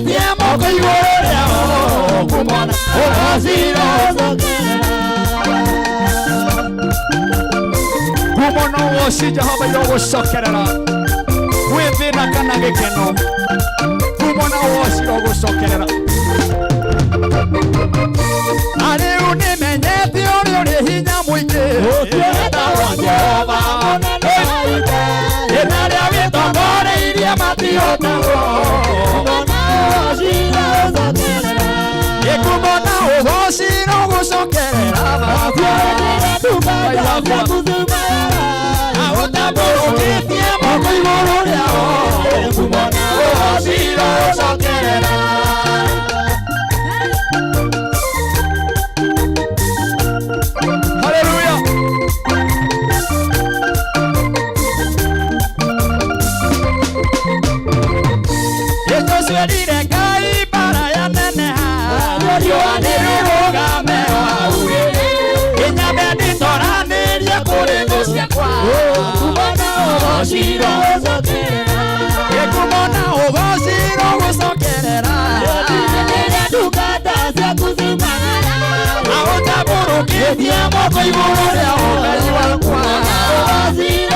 Ũtambũrũkĩtie moko igũrũ rĩao ngumo na ũgoci ngumo na ũgoci Jehova irogũcokerera gwĩ thĩna kana gĩkeno ngumo na ũgoci irogũcokerera na rĩu nĩmenyete ũrĩa ũrĩ hinya mũingĩ wĩtagwo Jehova ĩna arĩa wĩtongoreirie matihotagwo ngumo na ũgoci irogũcokerera ũtambũrũkĩtie moko igũrũ rĩao ngumo na ũgoci irogũcokerera. Hallelujah. Ĩtũciarire Ngai mbara yaneneha riũa nĩrĩrũgame o hau ĩnyambe nditoranĩrie kũrĩ thũ ciakwa ngumo na ũgoci ngumo na ũgoci irogũcokerera ũtambũrũkĩtie moko igũrũ rĩao Ngai wakwa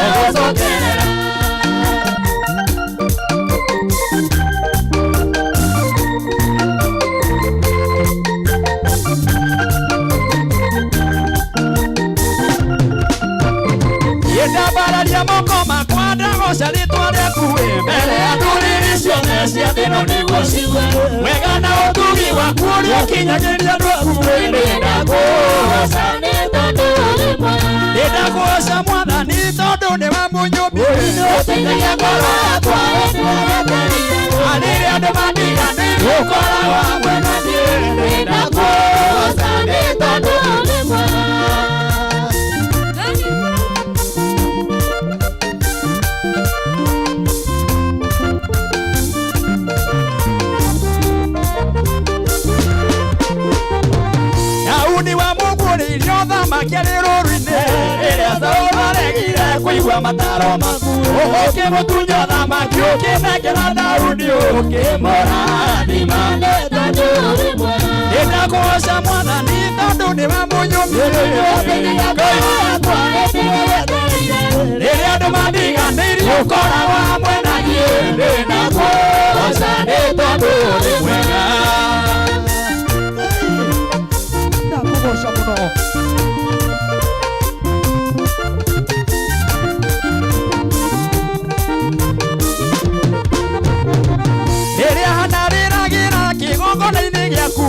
ũgũcokerera. Ndambararia moko makwa ndagoca rĩtwa rĩaku wĩ mbere ya ndũrĩrĩ ciothe cia thĩ ĩno nĩguo cigue wega na ũtugi waku ũrĩa ũkinyagĩria andũ aku nĩndakũgoca nĩndakũgoca Mwathani tondũ nĩwe mũnyũmbi ngoro yakwa rĩrĩa andũ mandiganĩirie ũkoragwo hamwe na niĩ nĩndakũgoca nĩ tondũ Daudi wamũguũrĩirie ũthamaki arĩ rũũru-inĩ rĩrĩa Saũlũ aregire kũigua mataro maku ũkĩmũtunya ũthamaki ũkĩnengera Daudi ũkĩmũrathima nĩndakũgoca Mwathani tondũ nĩwe mũnyũmbi rĩrĩa andũ mandiganĩirie ũkoragwo hamwe na niĩ nĩndakũgoca nĩ tondũ ũrĩ mwega. Ndakũgoca mũno. Rĩrĩa Hana arĩragĩra kĩgongona-inĩ gĩaku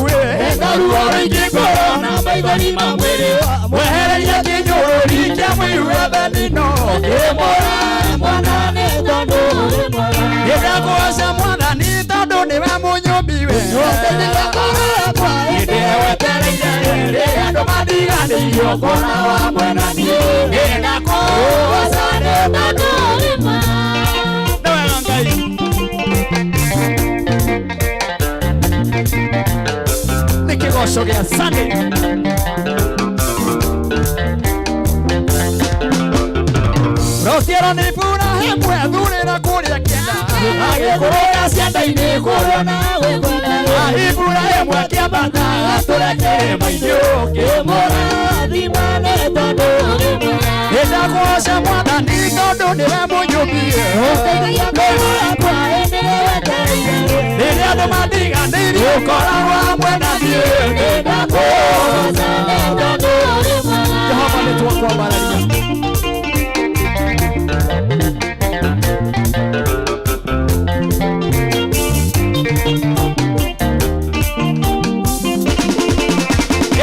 na ruo rũingĩ ngoro na maithori ma mwĩrĩ mwehererie kĩnyũrũri kĩa mũiru Thenino kĩmũra mwana nĩ tondũ nĩndakũgoca Mwathani tondũ nĩwe mũnyũmbi we hĩndĩ wetereire rĩrĩa andũ mandiganĩirie ũkoragwo hamwe na niĩ nĩndakũgoca nĩ tondũ nĩ wega Ngai. Nĩ kĩgoco gĩa Sunday. Rũciaro nĩ Iburahĩmu ethurĩra kũrĩa kĩanda agĩkũrũra cianda-inĩ kũrĩa na Iburahĩmu akĩambata atũre kĩrĩma-inĩ ũkĩmũrathima nĩ tondũ nĩndakũgoca Mwathani tondũ nĩwe mũnyũmbi rĩrĩa andũ mandiganĩirie ũkoragwo hamwe na niĩ nĩndakũgoca Jehova nĩtwakwambararia.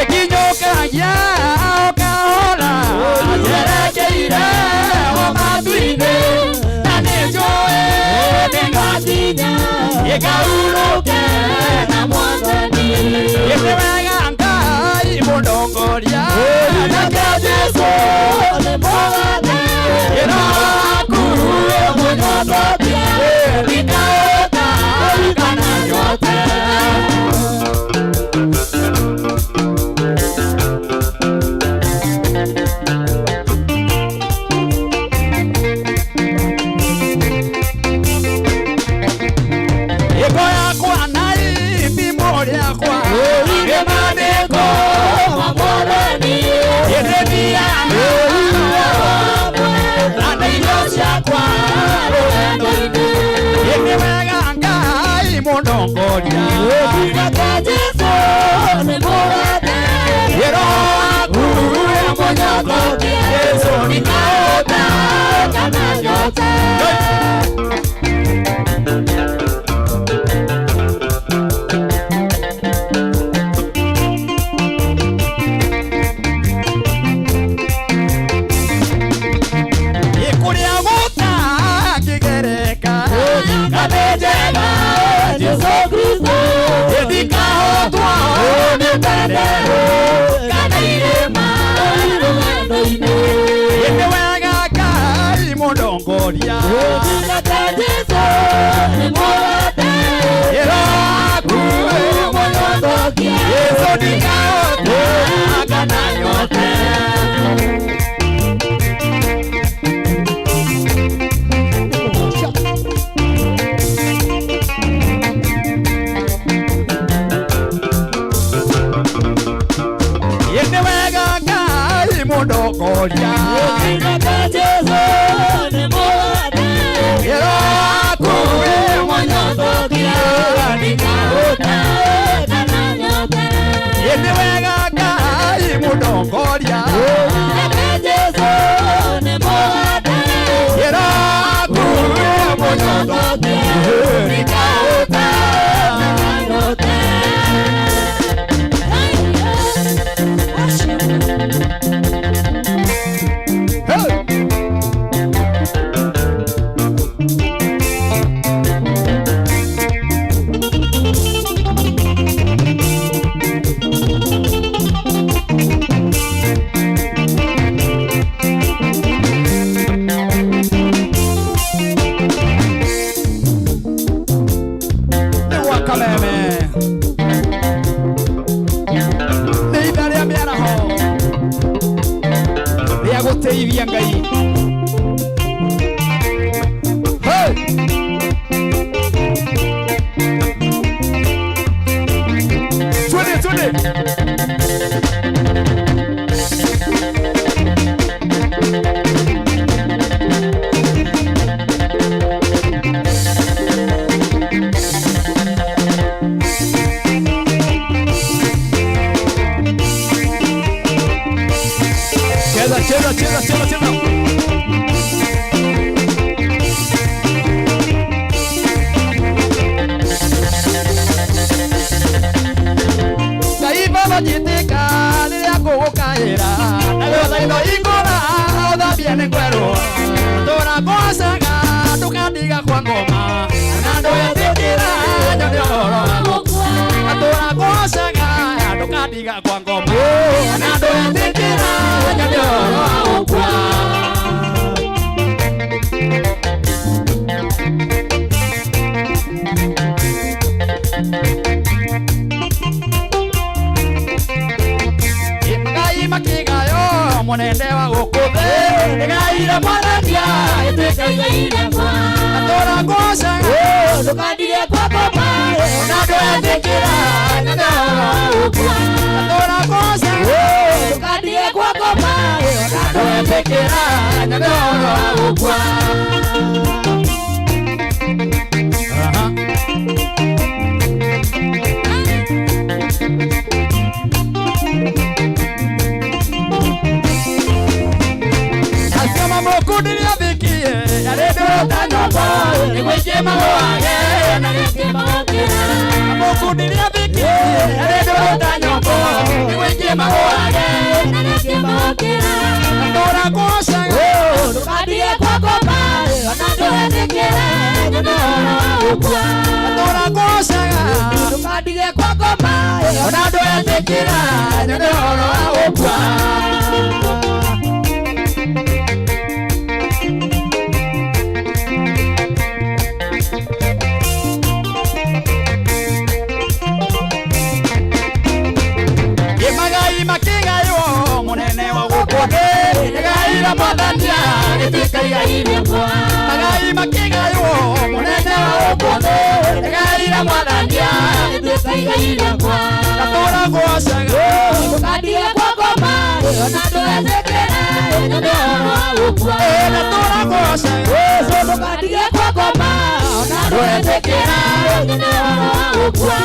Ĩkinyũkagia o kahora njerekeire o matu-inĩ na nĩnjũĩ nĩngakinya ĩkahurũke na Mwathani. Nĩ wega Ngai mũndongoria nake Jesũ nĩ mũgathe ĩraku mũnyototie ndikaũta kana nyote. Ĩko yakwa na Nĩ wega Ngai mũndongoria. Ũtungata Jesũ nĩ mũrata. Roho waku mũnyogokia. Jesũ ndikahũta kana nyote. Kũrĩa gũtangĩgereka. Nĩ njega Jesũ Kristo. Ndikahotwo nĩ tendero kana irĩma rũgendo-inĩ. Nĩ wega Ngai mũndongoria. Ũtungata Jesũ nĩ mũrata. Roho waku Mũnyogokia. Jesũ ndikahotwo kana nyote. Nĩ wega Ngai mũndongoria. Ũtungata Jesũ nĩ mũrata. Roho waku Mũnyogokia. Ndikahũta kana nyote. Nĩ wega Ngai mũndongoria. Ũtungata Jesũ nĩ mũrata. Roho waku Mũnyogokia. Ndikahũta kana nyote. Hey! Nĩ gwa Kameme. Nĩ itha rĩa mĩaraho rĩa gũtĩithia Ngai. Hey! Twende, twende. Cheza, cheza, cheza, cheza, cheza. Ngai baba njĩtĩka rĩrĩa ngũgũkaĩra ndagũthaitha hingũra ũthambie nĩ kwerwo tũra ngwacaga ndũkandiga kwa ngoma na ndũgetĩkĩra nyone ũhoro wa gũkua tũra ngwacaga ndũkandiga kwa ngoma na ndũgetĩkĩra nyone ũhoro wa gũkua. Ngai makĩgayo mũnene wa gũkũ thĩ nĩgaire mwathania Ĩtuĩka igai rĩakwa. Tũra ngwacaga Ndũkandige kwa ngoma na ndũgetĩkĩra nyone ũhoro wa gũkua. Tũra ngwacaga Ndũkandige kwa ngoma na ndũgetĩkĩra nyone ũhoro wa gũkua. Aha. Acio mamũkundi nĩathikie yarĩ ndũrũ ta nyũmba nĩguo ingĩ magũage na rĩngĩ magokĩra. Mamũkundi nĩathikie yarĩ ndũrũ ta nyũmba nĩguo ingĩ magũage na rĩngĩ magokĩra. Tũra ngwacaga Ndũkandige kwa ngoma ona ndũgetĩkĩre nyone ũhoro wa gũkua. Tũra ngwacaga Ndũkandige kwa ngoma ona ndũgetĩkĩra nyone ũhoro wa gũkua. Magai makĩgaywo mũnene wa gũkũ thĩ nĩgaire mwathania gĩtuĩka igai rĩakwa. Magai makĩgaywo mũnene wa gũkũ thĩ nĩgaire mwathania Gĩtuĩka igai rĩakwa. Ngatũra ngwacaga Ndũkandige kwa ngoma ona ndũgetĩkĩre nyone ũhoro wa gũkua. Ngatũra ngwacaga Ndũkandige kwa ngoma ona Ndũgetĩkĩra nyone ũhoro wa gũkua.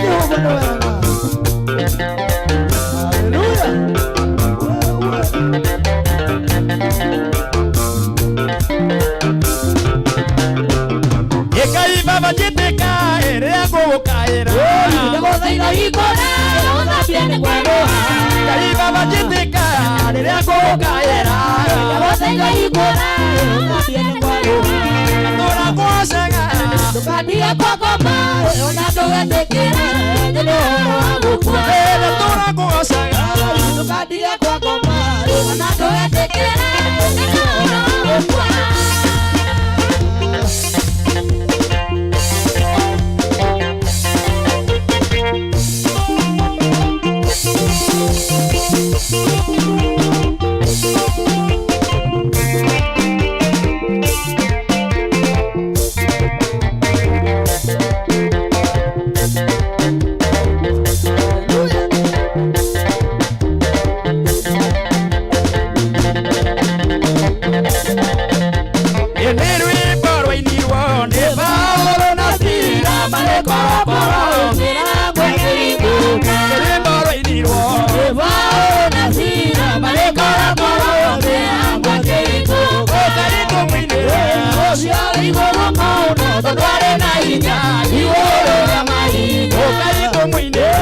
Jehova nĩ wega. Haleluya. Ĩkai baba njĩtĩka ĩrĩa ngũgũkaĩra. Ndagũthaitha hingũra ũthambie nĩ kwerũha. Ngai baba njĩtĩka rĩrĩa ngũgũkaĩra. Ndagũthaitha hingũra ũthambie nĩ kwerũha. Ngatũra ngũgocaga. Ndũkandige kwagoma ona ndũgetĩkĩre nyone ũhoro wa gũkua. Ngatũra ngũgocaga. Ndũkandige kwagoma ona ndũgetĩkĩre nyone ũhoro wa gũkua. Nĩ rwĩmbo rwainirwo nĩ Paũlũ na Sila marĩ korokoro. Nĩ rwĩmbo rwainirwo ũkari tũmũinĩre. Ũkari tũmũinĩre.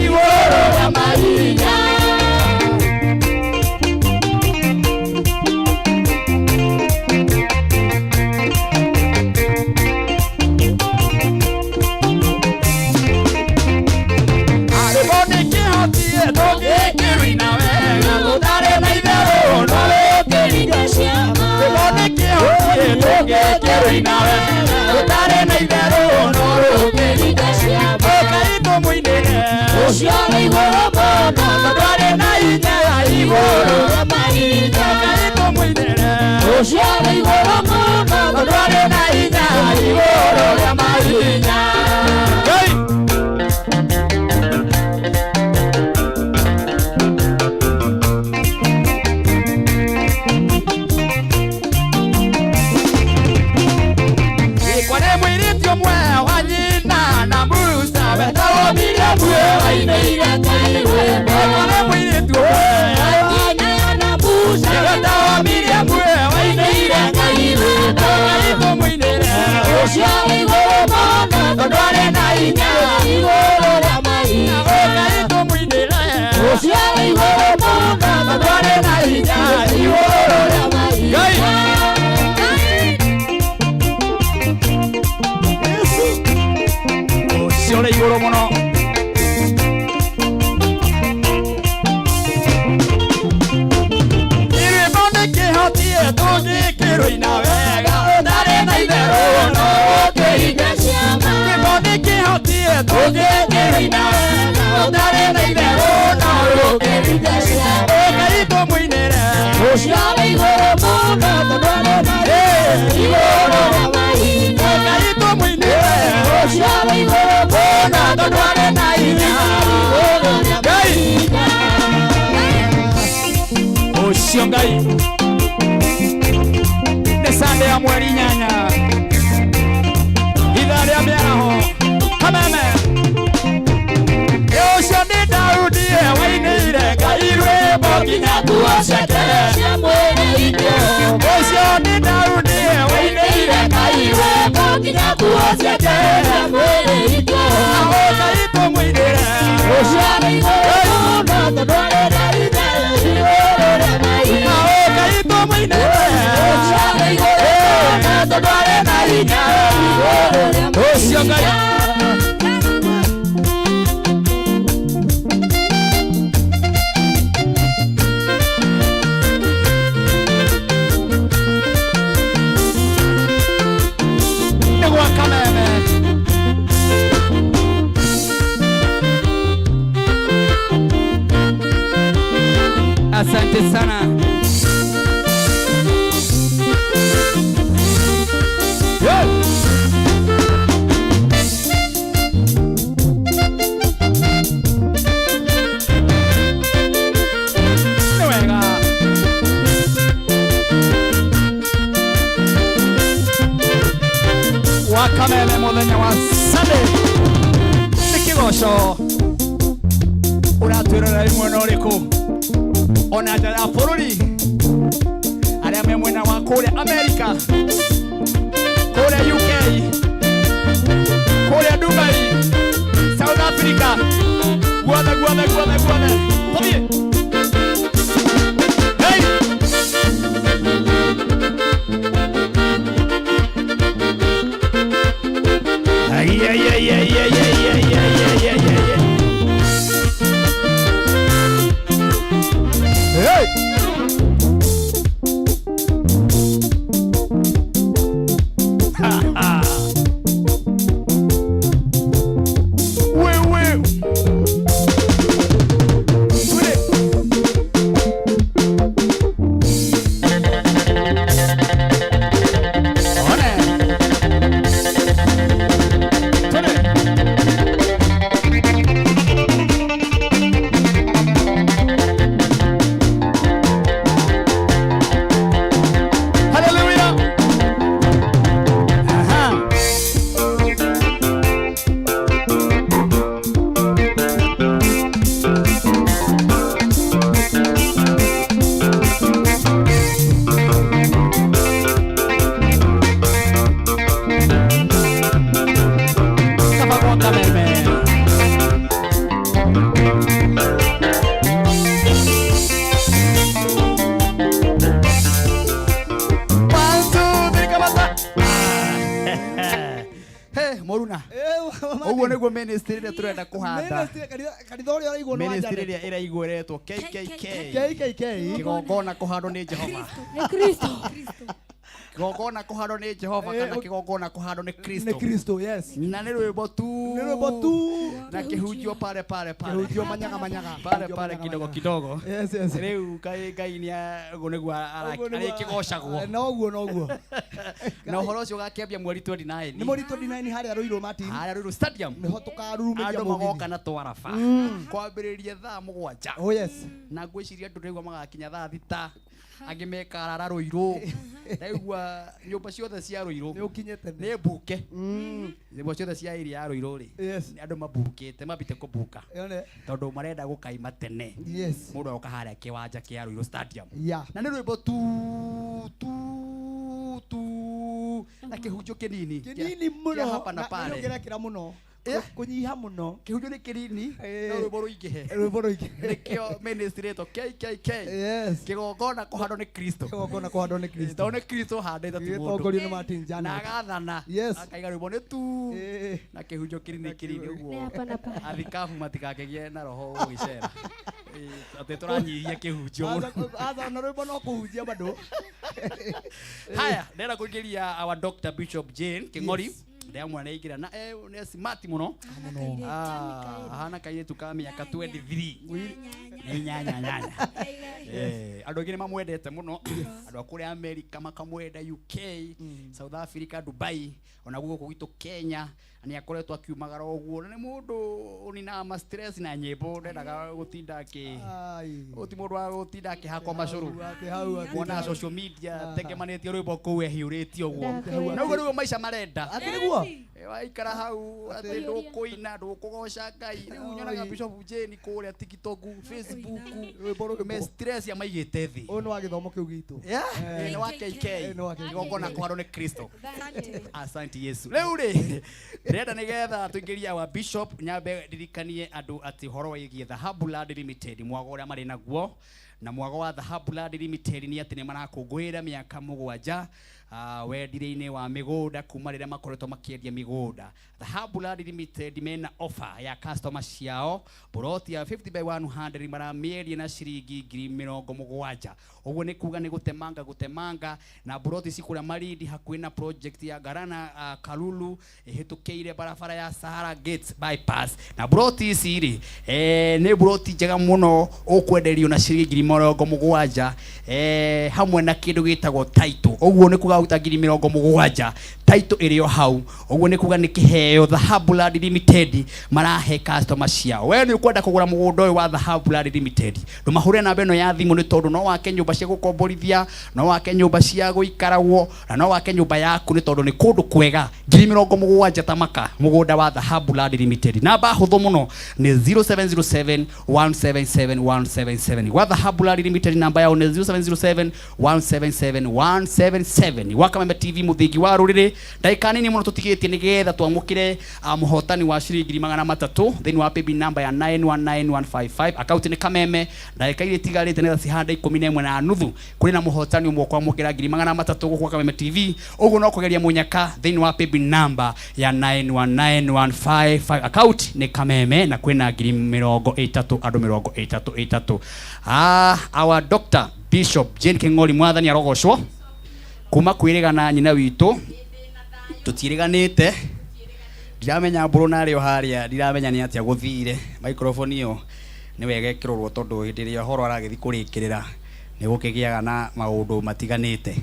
Igũrũ rĩa mahinya. Arĩbo nĩ kĩhotie tũngĩkĩrũina wega tũtarĩ na itherũ no Rĩbo nĩ kĩhotie tũngĩkĩrũina wega tũtarĩ na itherũ no Ũkai tũmũinĩre. Ũcio wĩ igũrũ mũno Tondũ arĩ na hinya igũrũ. rĩa mahinya. Ũkai tũmũinĩre. Ũcio wĩ igũrũ mũno Tondũ arĩ na hinya igũrũ rĩa mahinya. Ngai. Ikwa nĩ mũirĩtu ũmwe wa nyina na Musa wetagwo Miriamu wainĩire Ngai rwĩmbo. Ikwa nĩ mũirĩtu ũmwe Nyina na Musa wetagwo Miriamu wainĩire Ngai rwĩmbo. Ngai tũmũinĩre. Ũcio wĩ igũrũ mũno Tondũ arĩ na hinya igũrũ rĩa mahinya. Ngai tũmũinĩre. Ũcio wĩ igũrũ mũno Tondũ arĩ na hinya igũrũ rĩa mahinya. Ngai. Ũcio ũrĩ igũrũ mũno. Rwĩmbo nĩ kĩhotie tũngĩkĩrũina wega ũtarĩ na itherũ no Ũkĩringa ciama. Rwĩmbo nĩ kĩhotie tũngĩkĩrũina wega ũtarĩ na itherũ no Ũkĩringa ciama. Ũkai tũmũinĩre. Ũcio wĩ igũrũ mũno tondũ arĩ na igũrũ rĩa mahinya. Ũkai tũmũinĩre. Ũcio wĩ igũrũ mũno Tondũ arĩ na hinya igũrũ rĩa Ngai. mahinya. Ũcio Ngai nĩ Sunday ya mweri 8 ithaa rĩa mĩaraho kameme. Ũcio nĩ Daudi wainĩire Ngai rwĩmbo nginya nguo ciake. Cia mwĩrĩ itũ. Ũcio nĩ Daudi wainĩire Ngai rwĩmbo Nginya nguo ciake cia mwĩrĩ itũ. Ũkai tũmũinĩre. Ũcio wĩ igũrũ mũno tondũ arĩ na hinya igũrũ rĩa mahinya. Ũkai tũmũinĩre. Ũcio wĩ igũrũ mũno Tondũ arĩ na hinya igũrũ rĩa Ũcio Ngai. Nĩ gwa kameme. Kameme muthenya wa Sunday. Nĩ kĩgoco ũratwĩrorera wĩ mwena ũrĩkũ ona nja ya bũrũri, arĩa me mwena wa kũrĩa Amerika, kũrĩa UK, kũrĩa Dubai, South Africa, guothe guothe guothe guothe, tũthiĩ. Hey! Ay, ay, ay, ay, ay, ay, ay, ay, ay, ay, ay, ay. Hey! Ha, ha. Wewe. Twende. One. Twende. Hallelujah. Aha. Kaba kwa Kameme. One, two, three, kamata. Hey, Moruna. Ũguo nĩguo ministry ĩrĩa tũrenda kũhanda. Kanitha ũrĩa ũraigwo nĩ wa Ministry Janet. ĩrĩa ĩraigwo ĩretwo KKK. KKK. Kĩgongona kũhandwo nĩ Jehova. Nĩ Kristo. Kĩgongona kũhandwo nĩ Jehova Eh, kana kĩgongona kũhandwo nĩ Nĩ Kristo. Kristo, yes. Na nĩ rwĩmbo tu. Nĩ rwĩmbo tu. Na kĩhunjio pale pale pale. Kĩhunjio manyaga manyaga. Pale Kĩhunjio pale manyaga kidogo manyaga. kidogo. Yes. Rĩu kaĩ Ngai nĩ ũguo nĩguo Ũguo nĩguo- arĩkĩgocagwo. Noguo noguo. Na ũhoro ũcio ũgakĩambia mweri 29. Nĩ mweri 29 harĩa Ruiru, Martin. Harĩa Ruiru Stadium. Nĩho tũkarurumĩria Andũ mũgithi. magoka na twaraba. Kwambĩrĩria thaa 7. Oh yes. Na ngwĩciria andũ rĩu magakinya thaa 6, angĩ mekarara Ruiru. Ndaigua nyũmba ciothe cia Ruiru Nĩ ũkinyĩte. Nĩ mbuke. Nyũmba ciothe cia area ya Ruiru rĩ, nĩ andũ mambukĩte, mambĩte kũbuka Yone. tondũ marenda gũkaima tene. Mũndũ agoka harĩa kĩwanja kĩa Ruiru Stadium. Na nĩ rwĩmbo tu tu tu na kĩhunjio kĩnini Kĩnini mũno. kĩa hapa na Na pale. nĩũngĩrekĩra mũno. Eh? Kũnyiha mũno. Kĩhunjio nĩ kĩnini Eh. no rwĩmbo rũingĩhe. Rwĩmbo rũingĩ. Nĩkĩo ministry ĩtwo KKK. Kĩgongona kũhandwo nĩ Kristo. Kĩgongona kũhandwo nĩ Kristo. Tondũ nĩ Kristo ũhandĩte, ti mũndũ. Gĩtongorio nĩ Martin Na Janet. agathana. Akaiga rwĩmbo nĩ tu na kĩhunjio kĩnini kĩnini Nĩ ũguo. hapa na pale. Athikabu matikakĩgĩe na roho ũgĩcera. Ĩ, atĩ tũranyihia kĩhunjio mũno. Aca na rwĩmbo no kũhunjia bado. Haya, ndĩrenda kũingĩria our Dr. Bishop Jane Kĩng'ori. Ndĩramwona nĩaingĩra na nĩ smart mũno. Ah, ahana kairĩtu ka mĩaka 23 nĩ nyanya nyanya. Andũ aingĩ nĩ mamwendete mũno, andũ a kũrĩa America makamwenda, UK, South Africa, Dubai, ona gũkũ gwitũ Kenya nĩ akoretwo akiumagara ũguo, na nĩ mũndũ ũninaga ma stress na nyĩmbo, ndendaga gũtinda akĩ Ai. ũyũ ti mũndũ wa gũtinda akĩhakwo macũrũ. Atĩ hau atĩ Kuona social media tengemanĩtie rwĩmbo kũu ehiũrĩtie ũguo. Ndakwĩra. Na ũguo nĩguo maica marenda. Atĩ nĩguo. Waikara hau atĩ ndũkũina, ndũkũgoca Ngai. Rĩu nyonaga Bishop Jane kũrĩa TikTok, Facebook, Rwĩmbo rwĩmbo. me stress amaigĩte thĩ. Ũyũ nĩ wa gĩthomo kĩu gitũ. Yeah, nĩ wa KK. Nĩ wa KK. Igongona kũhandwo nĩ Kristo. Asante Yesu. Rĩu rĩ, ndĩrenda nĩgetha tũingĩrie our bishop, nyambe ndirikanie andũ atĩ ũhoro wĩgiĩ Dhahabu Land Limited, mwago ũrĩa marĩ naguo, na mwago wa Dhahabu Land Limited nĩ atĩ nĩ marakũngũĩra mĩaka 7 wendia-inĩ wa mĩgũnda kuma rĩrĩa makoretwo makĩendia mĩgũnda. Dhahabu Land Limited mena offer ya customer ciao, buroti ya 50 by 100 maramĩendia na ciringi 70,000. Ũguo nĩ kuga nĩ gũtemanga gũtemanga, na buroti ci kũrĩa Malindi hakuhĩ na project ya Garana Kalulu, ĩhĩtũkĩire barabara ya Sahara Gates bypass. Na buroti ici rĩ, nĩ buroti njega mũno, ũkwenderio na ciringi 70,000 hamwe na kĩndũ gĩtagwo title. Ũguo nĩ kuga ũta 70,000. Title ĩrĩ o hau. Ũguo nĩ kuga nĩ kĩheo Dhahabu Land Limited marahe customer ciao. We nĩ ũkwenda kũgũra mũgũnda ũyũ wa Dhahabu Land Limited, ndũmahũrĩre namba ĩno ya thimũ, nĩ tondũ no wake nyũmba cia gũkomborithia, no wake nyũmba cia gũikaragwo, na no wake nyũmba yaku, nĩ tondũ nĩ kũndũ kwega. 70,000 tamaka mũgũnda wa Dhahabu Land Limited. Namba hũthũ mũno nĩ 0707 177 177. Gwa Dhahabu Land Limited, namba yao nĩ 0707 177 177. Gwa Kameme TV, mũthingi wa rũrĩrĩ, ndagĩka nini mũno tũtigĩtie nĩgetha twamũkĩre mũhotani wa ciringi 300,000 thĩinĩ wa paybill number ya 919155, akaunti nĩ Kameme. Ndagĩka iria itigarĩte nĩgetha cihande 11:30, kũrĩ na mũhotani ũmwe kwamũkĩra 300,000 gũkũ gwa Kameme TV. Ũguo no kũgeria mũnyaka thĩinĩ wa paybill number ya 919155, account nĩ Kameme, na kwĩna 30,000, andũ mĩrongo ĩtatũ ĩtatũ. Our doctor Bishop Jane King'ori, mwathani arogocwo. Kuma kwĩrĩgana nyina witũ, tũtiĩrĩganĩte. Ndiramenya mbũrũ narĩ o harĩa, ndiramenya nĩ atĩa gũthire. Microphone ĩyo nĩ wega ĩkĩrorwo, tondũ hĩndĩ ĩrĩa ũhoro aragĩthiĩ kũrĩkĩrĩra nĩ gũkĩgĩaga na maũndũ matiganĩte.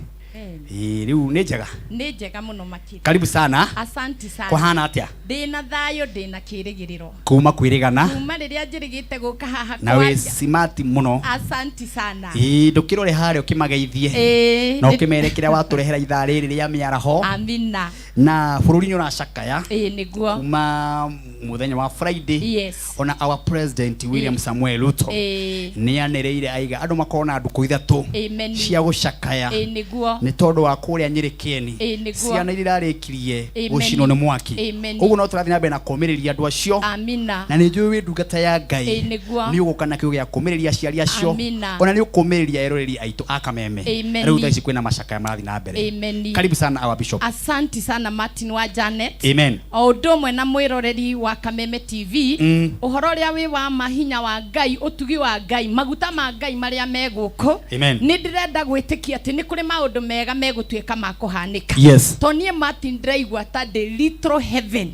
Ĩĩ, rĩu nĩ njega. Nĩ njega mũno makĩria. Karibu sana. Asanti sana. Kũhana atĩa? Ndĩna thayũ, ndĩna kĩrĩgĩrĩro. Kuma kwĩrĩgana. Kuma rĩrĩa njĩrĩgĩte gũka haha Na wĩ kwaria. smart mũno. Asanti sana. Ĩĩ, ndũkĩrore harĩa ũkĩmageithie na ũkĩmere kĩrĩa watũrehera ithaa rĩrĩ rĩa mĩaraho. Amina. Na bũrũri nĩ ũracakaya Ĩĩ, nĩguo. kuma mũthenya wa Friday. Ona our president William Samuel Ruto nĩ anĩrĩire aiga andũ makorwo na ndukũ 3 cia gũcakaya, Ĩĩ, nĩguo. nĩ tondũ wa kũrĩa Nyĩrĩ Kĩeni, Ĩĩ, nĩguo. ciana iria irarĩkirie Amen. gũcinwo nĩ mwaki. Amen. Ũguo no tũrathiĩ na mbere na kũũmĩrĩria andũ acio. Amina. Na nĩ njũĩ wĩ ndungata ya Ngai, Ĩĩ, nĩguo. nĩ ũgũka na kiugo gĩa kũũmĩrĩria aciari acio. Amina. Ona nĩ ũkũũmĩrĩria eroreri aitũ a Kameme. Amen. Rĩu thaa ici kwĩna macakaya marathiĩ na mbere. Amen. Karibu sana, our bishop. Asanti sana, Martin wa Janet. Amen. O ũndũ ũmwe na mwĩroreri wa Kameme TV, ũhoro ũrĩa wĩ wa mahinya wa Ngai, ũtugi wa Ngai, maguta ma Ngai marĩa me gũkũ, Amen. nĩ ndĩrenda gwĩtĩkia atĩ nĩ kũrĩ maũndũ mega megũtuĩka ma kũhanĩka. To niĩ Martin ndĩraigua ta ndĩ little heaven,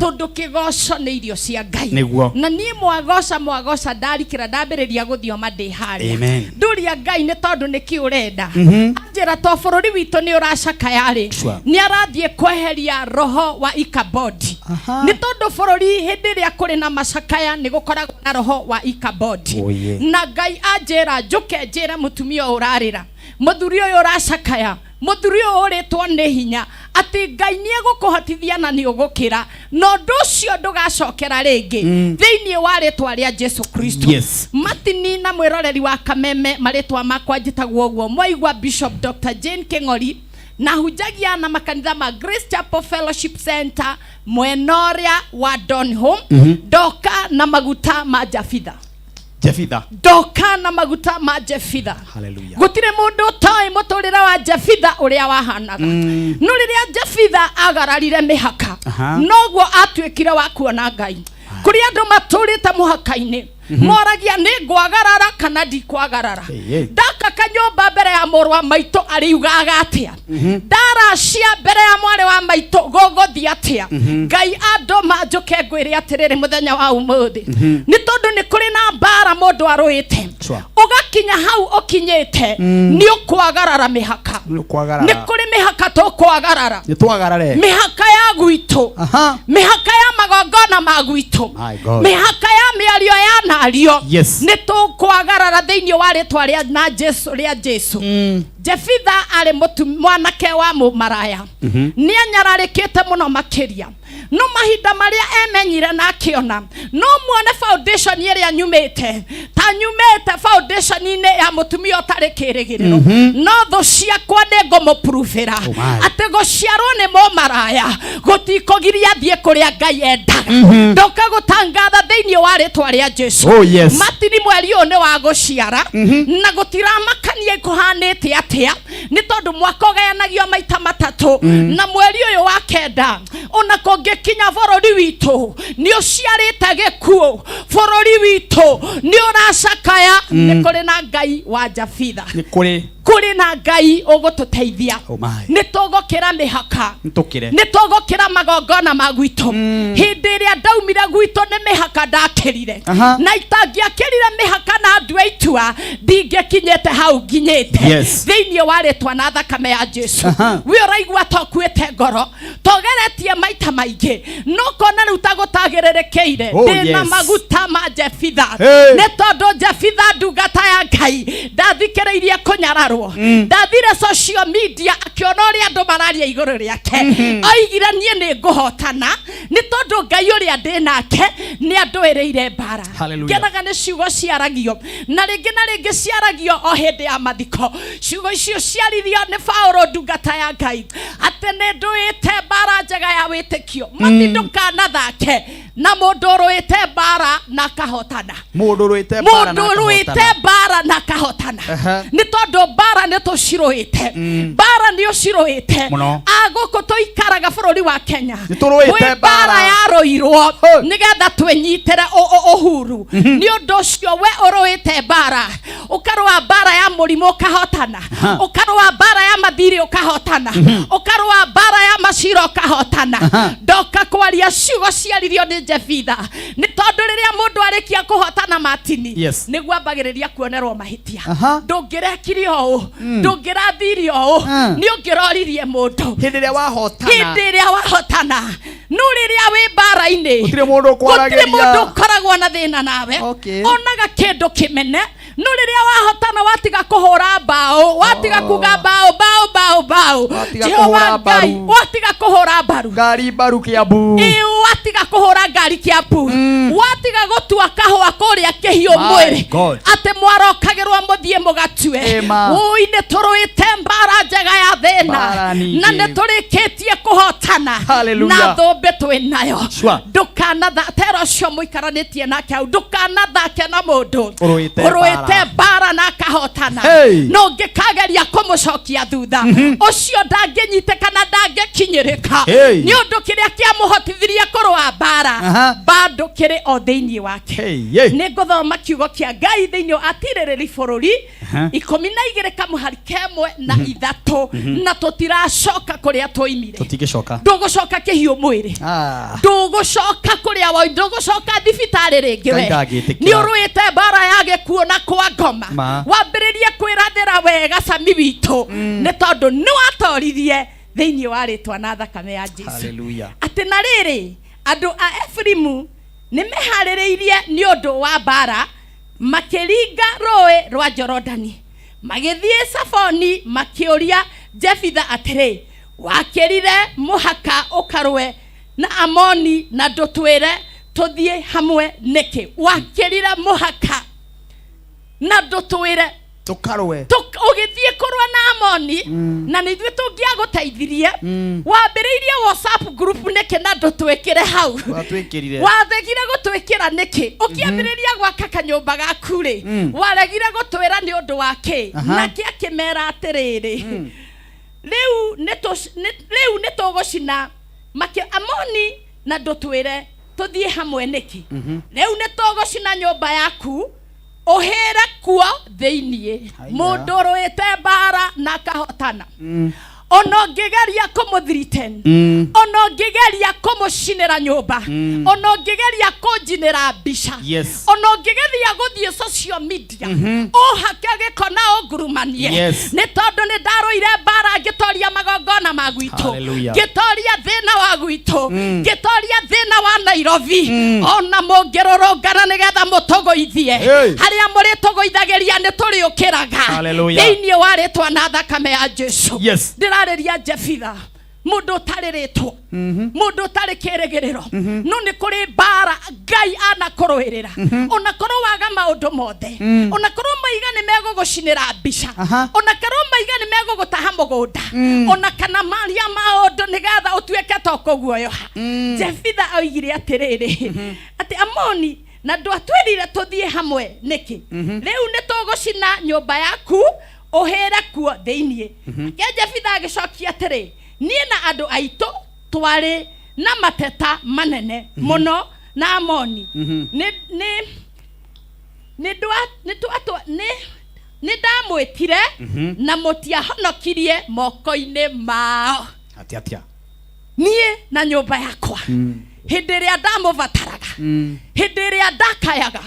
tondũ kĩgoco nĩ irio cia Ngai. Na niĩ mwagoca mwagoca ndarikĩra ndambĩrĩria gũthioma ndĩ harĩa. Amen. Nduria Ngai nĩ tondũ nĩkĩ ũrenda, anjĩra to bũrũri witũ nĩ ũracakaya rĩ, nĩ arathiĩ kweheria roho wa ikabodi, nĩ tondũ bũrũri hĩndĩ ĩrĩa kũrĩ na macakaya nĩ gũkoragwo na roho wa ikabodi. Oh, yeah. Na Ngai anjĩra njũke njĩre mũtumia ũyũ ũrarĩra, mũthuri ũyũ ũracakaya, mũthuri ũyũ ũrĩtwo nĩ hinya, atĩ Ngai nĩ egũkũhotithia na nĩ ũgũkĩra, na ũndũ ũcio ndũgacokera rĩngĩ thĩinĩ wa rĩtwa rĩa Jesu Kristo. Matini na mwĩroreri wa Kameme, marĩtwa makwa njĩtagwo ũguo mwaigua, Bishop Dr Jane King'ori, na hunjagia na makanitha ma Grace Chapel Fellowship Center mwena ũrĩa wa Donholm. Ndoka na maguta ma Jafitha. Jefitha. Ndoka na maguta ma Jefitha. Hallelujah. Gũtirĩ mũndũ ũtoĩ mũtũrĩre wa Jefitha ũrĩa wahanaga, no rĩrĩa Jefitha agararire mĩhaka, noguo atuĩkire wa kuona Ngai. Kũrĩ andũ matũrĩte mũhaka-inĩ, moragia nĩ ngwagarara kana ndikwagarara. Hey, hey. Ndaka kanyũmba mbere ya mũrũ wa maitũ arĩugaga atĩa? Ndaracia mbere ya mwarĩ wa maitũ gũgũthiĩ atĩa? Ngai andũma njũke ngwĩre atĩrĩrĩ mũthenya wa ũmũthĩ, nĩ tondũ nĩ kũrĩ na mbara mũndũ arũĩte, ũgakinya hau ũkinyĩte nĩ ũkwagarara mĩhaka. Nĩ ũkwagarara. Nĩ kũrĩ mĩhaka tũkwagarara. Nĩ twagarare. Mĩhaka ya gwitũ, mĩhaka ya magongona ma gwitũ, My God. mĩhaka ya mĩario ya nario, nĩ tũkwagarara thĩinĩ wa rĩtwa rĩa na Jesu rĩa Jesu. Jefitha arĩ mwanake wa mũmaraya, nĩ anyararĩkĩte mũno makĩria, no mahinda marĩa emenyire na akĩona no muone foundation ĩrĩa nyumĩte, ta nyumĩte foundation-inĩ ya mũtumia ũtarĩ kĩrĩgĩrĩro, no thũ ciakwa nĩ ngũmũpruvĩra Oh my. atĩ gũciarwo nĩ mũmaraya gũtikũgiria thiĩ kũrĩa Ngai endaga. Ndoka gũtangatha thĩinĩ wa rĩtwa rĩa Jesu. Oh, yes. Matini mweri ũyũ nĩ wa gũciara, na gũtiramakania kũhanĩte atĩa, nĩ tondũ mwaka ũgayanagio maita matatũ, na mweri ũyũ wa kenda ona kũngĩkinya bũrũri witũ nĩ ũciarĩte gĩkuũ, bũrũri witũ nĩ ũracakaya, nĩ kũrĩ na Ngai wa Jafitha. Nĩ kũrĩ. Kũrĩ na Ngai ũgũtũteithia. Oh my. Nĩ tũgũkĩra mĩhaka. Nĩtũkĩre. Nĩ tũgũkĩra magongona ma gwitũ. Hĩndĩ ĩrĩa ndaumire gwitũ nĩ mĩhaka ndakĩrire. Na itangĩakĩrire mĩhaka na ndue itua, ndingĩkinyĩte hau nginyĩte. Thĩinĩ wa rĩtwa na thakame ya Jesu. We ũraigua ta ũkuĩte ngoro, togeretie maita maingĩ, no kona rĩu ta gũtagĩrĩrĩkĩire. Ndĩna maguta ma Jefitha. Nĩ tondũ Jefitha ndungata ya Ngai ndathikĩrĩirie kũnyararwo, ndathire social media akĩona ũrĩa andũ mararia igũrũ rĩake, oigire niĩ nĩ ngũhotana nĩ tondũ Ngai ũrĩa ndĩ nake nĩ andũĩrĩire mbara. Hallelujah. Ngenaga nĩ ciugo ciaragio na rĩngĩ na rĩngĩ ciaragio o hĩndĩ ya mathiko. Ciugo icio ciaririo nĩ Paũlũ ndungata ya Ngai atĩ nĩ ndũĩte mbara njega ya wĩtĩkio. Mathi ndũkanathake na mũndũ ũrũĩte mbara na akahotana. Mũndũ ũrũĩte mbara na Mũndũ ũrũĩte akahotana. mbara na akahotana. Nĩ tondũ mbara nĩ tũcirũĩte, mbara nĩ ũcirũĩte. Mũno. A gũkũ tũikaraga bũrũri wa Kenya Nĩ tũrũĩte kwĩ mbara mbara. yarũirwo Hey. nĩgetha twĩnyitĩre ũhuru. Nĩ ũndũ ũcio we ũrũĩte mbara, ũkarũa mbara ya mũrimũ ũkahotana, ũkarũa mbara ya mathirĩ ũkahotana, ũkarũa mbara ya macira ũkahotana. Ndoka kwaria ciugo ciaririo nĩ Jefitha, nĩ tondũ rĩrĩa mũndũ arĩkia kũhotana matini, nĩguo ambagĩrĩria kuonerwo mahĩtia. Ndũngĩrekire ũũ, ndũngĩrathire ũũ, nĩ ũngĩroririe mũndũ. Hĩndĩ ĩrĩa wahotana. Hĩndĩ ĩrĩa wahotana. No rĩrĩa wĩ mbara-inĩ, Gũtirĩ mũndũ ũkwaragĩria. gũtirĩ mũndũ ũkoragwo na thĩna nawe. Onaga kĩndũ kĩmene. No rĩrĩa wahotana watiga kũhũra mbaũ, watiga kuga mbaũ, mbaũ, mbaũ, mbaũ. Watiga Jehova kũhũra Ngai, mbaru. watiga kũhũra mbaru. Ngari mbaru Kiambu. Ĩĩ, watiga kũhũra ngari Kiambu. Watiga gũtua kahũa kũrĩa kĩhiũ My mwĩrĩ. God. Atĩ mwarokagĩrwo mũthiĩ mũgatue. Ĩma. Ũi, nĩ tũrũĩte mbara njega ya thĩna. Mbara ningĩ. Na nĩ tũrĩkĩtie kũhotana. Hallelujah. Na thũmbĩ twĩ nayo. Sure. Ndũkanathere ũcio mũikaranĩtie nake hau, ndũkanathake na mũndũ Ũrũĩte ũrũĩte mbara. mbara na akahotana. Hey. No ũngĩkageria kũmũcokia thutha, ũcio ndangĩnyitĩka na ndangĩkinyĩrĩka. Hey. Nĩ ũndũ kĩrĩa kĩamũhotithirie kũrũa mbara, bado kĩrĩ o thĩinĩ wake. Hey, yeah. Nĩ ngũthoma kiugo kĩa Ngai thĩinĩ wa atirĩrĩri bũrũri 12 kamũhari kemwe na 3, na tũtiracoka kũrĩa twoimire. Tũtingĩcoka. Ndũgũcoka kĩhiũ mwĩrĩ. Ndũgũcoka kũrĩa woi, ndũgũcoka thibitarĩ rĩngĩ Ngai we. ndangĩtĩkĩra. Nĩ ũrũĩte mbara ya gĩkuũ na kwa ngoma. Ma. Wambĩrĩrie kwĩrathĩra wega cami witũ, nĩ tondũ nĩ watoririe thĩinĩ wa rĩtwa na thakame ya Jesu. Hallelujah. Atĩ na rĩrĩ, andũ a Efraimu nĩ meharĩrĩirie nĩ ũndũ wa mbara, makĩringa rũĩ rwa Jorodani, magĩthiĩ Safoni, makĩũria Jefitha atĩrĩ, wakĩrire mũhaka ũkarũe na Amoni na ndũtwĩre tũthiĩ hamwe nĩkĩ? Wakĩrire mũhaka na ndũtwĩre Tũkarũe. Ũgĩthiĩ kũrũa na Amoni, na nĩ ithuĩ tũngĩagũteithirie. Wambĩrĩirie WhatsApp group nĩkĩ na ndũtwĩkĩre hau? Watwĩkĩrire. Wathegire gũtwĩkĩra nĩkĩ? Ũkĩambĩrĩria gwaka kanyũmba gaku rĩ, waregire gũtwĩra nĩ ũndũ wa kĩ? Nake akĩmera atĩrĩrĩ, rĩu nĩ tũgũcina Amoni na ndũtwĩre tũthiĩ hamwe nĩkĩ? Rĩu nĩ tũgũcina nyũmba yaku, ũhĩre kuo thĩiniĩ. Haiya. Mũndũ ũrũĩte mbara na akahotana. Ona ũngĩgeria kũmũthiriten, ona ũngĩgeria kũmũcinĩra nyũmba, ona ũngĩgeria kũnjinĩra mbica, ona ũngĩgeria gũthiĩ social media, ũhake gĩko na ũngurumanie. Nĩ tondũ nĩ ndarũire mbara ngĩtoria magongona ma gwitũ, Hallelujah. ngĩtoria thĩna wa gwitũ, ngĩtoria thĩna wa Nairobi. Ona mũngĩrũrũngana nĩgetha mũtũgũithie, Hey. harĩa mũrĩtũgũithagĩria nĩ tũrĩũkĩraga. Hallelujah. Thĩinĩ wa rĩtwa na thakame ya Jesu. Ndĩrarĩria Jefitha, mũndũ ũtarĩ rĩtwa, mũndũ ũtarĩ kĩrĩgĩrĩro, no nĩ kũrĩ mbara Ngai anakũrũĩrĩra. Ona korwo waga maũndũ mothe, ona korwo maiga nĩ megũgũcinĩra mbica, ona korwo maiga nĩ megũgũtaha mũgũnda, ona kana maria maũndũ nĩgetha ũtuĩke ta ũkũguoyoha. Jefitha oigire atĩrĩrĩ, atĩ Amoni na ndwatwĩrire tũthiĩ hamwe nĩkĩ? Rĩu nĩ tũgũcina nyũmba yaku, ũhĩre kuo thĩiniĩ. Nake Jefitha agĩcokia atĩrĩ, niĩ na andũ aitũ twarĩ na mateta manene mũno na Amoni. Nĩ ndamwĩtire na mũtiahonokirie moko-inĩ mao. Atia atia. Niĩ na nyũmba yakwa, hĩndĩ ĩrĩa ndamũbataraga, hĩndĩ ĩrĩa ndakayaga,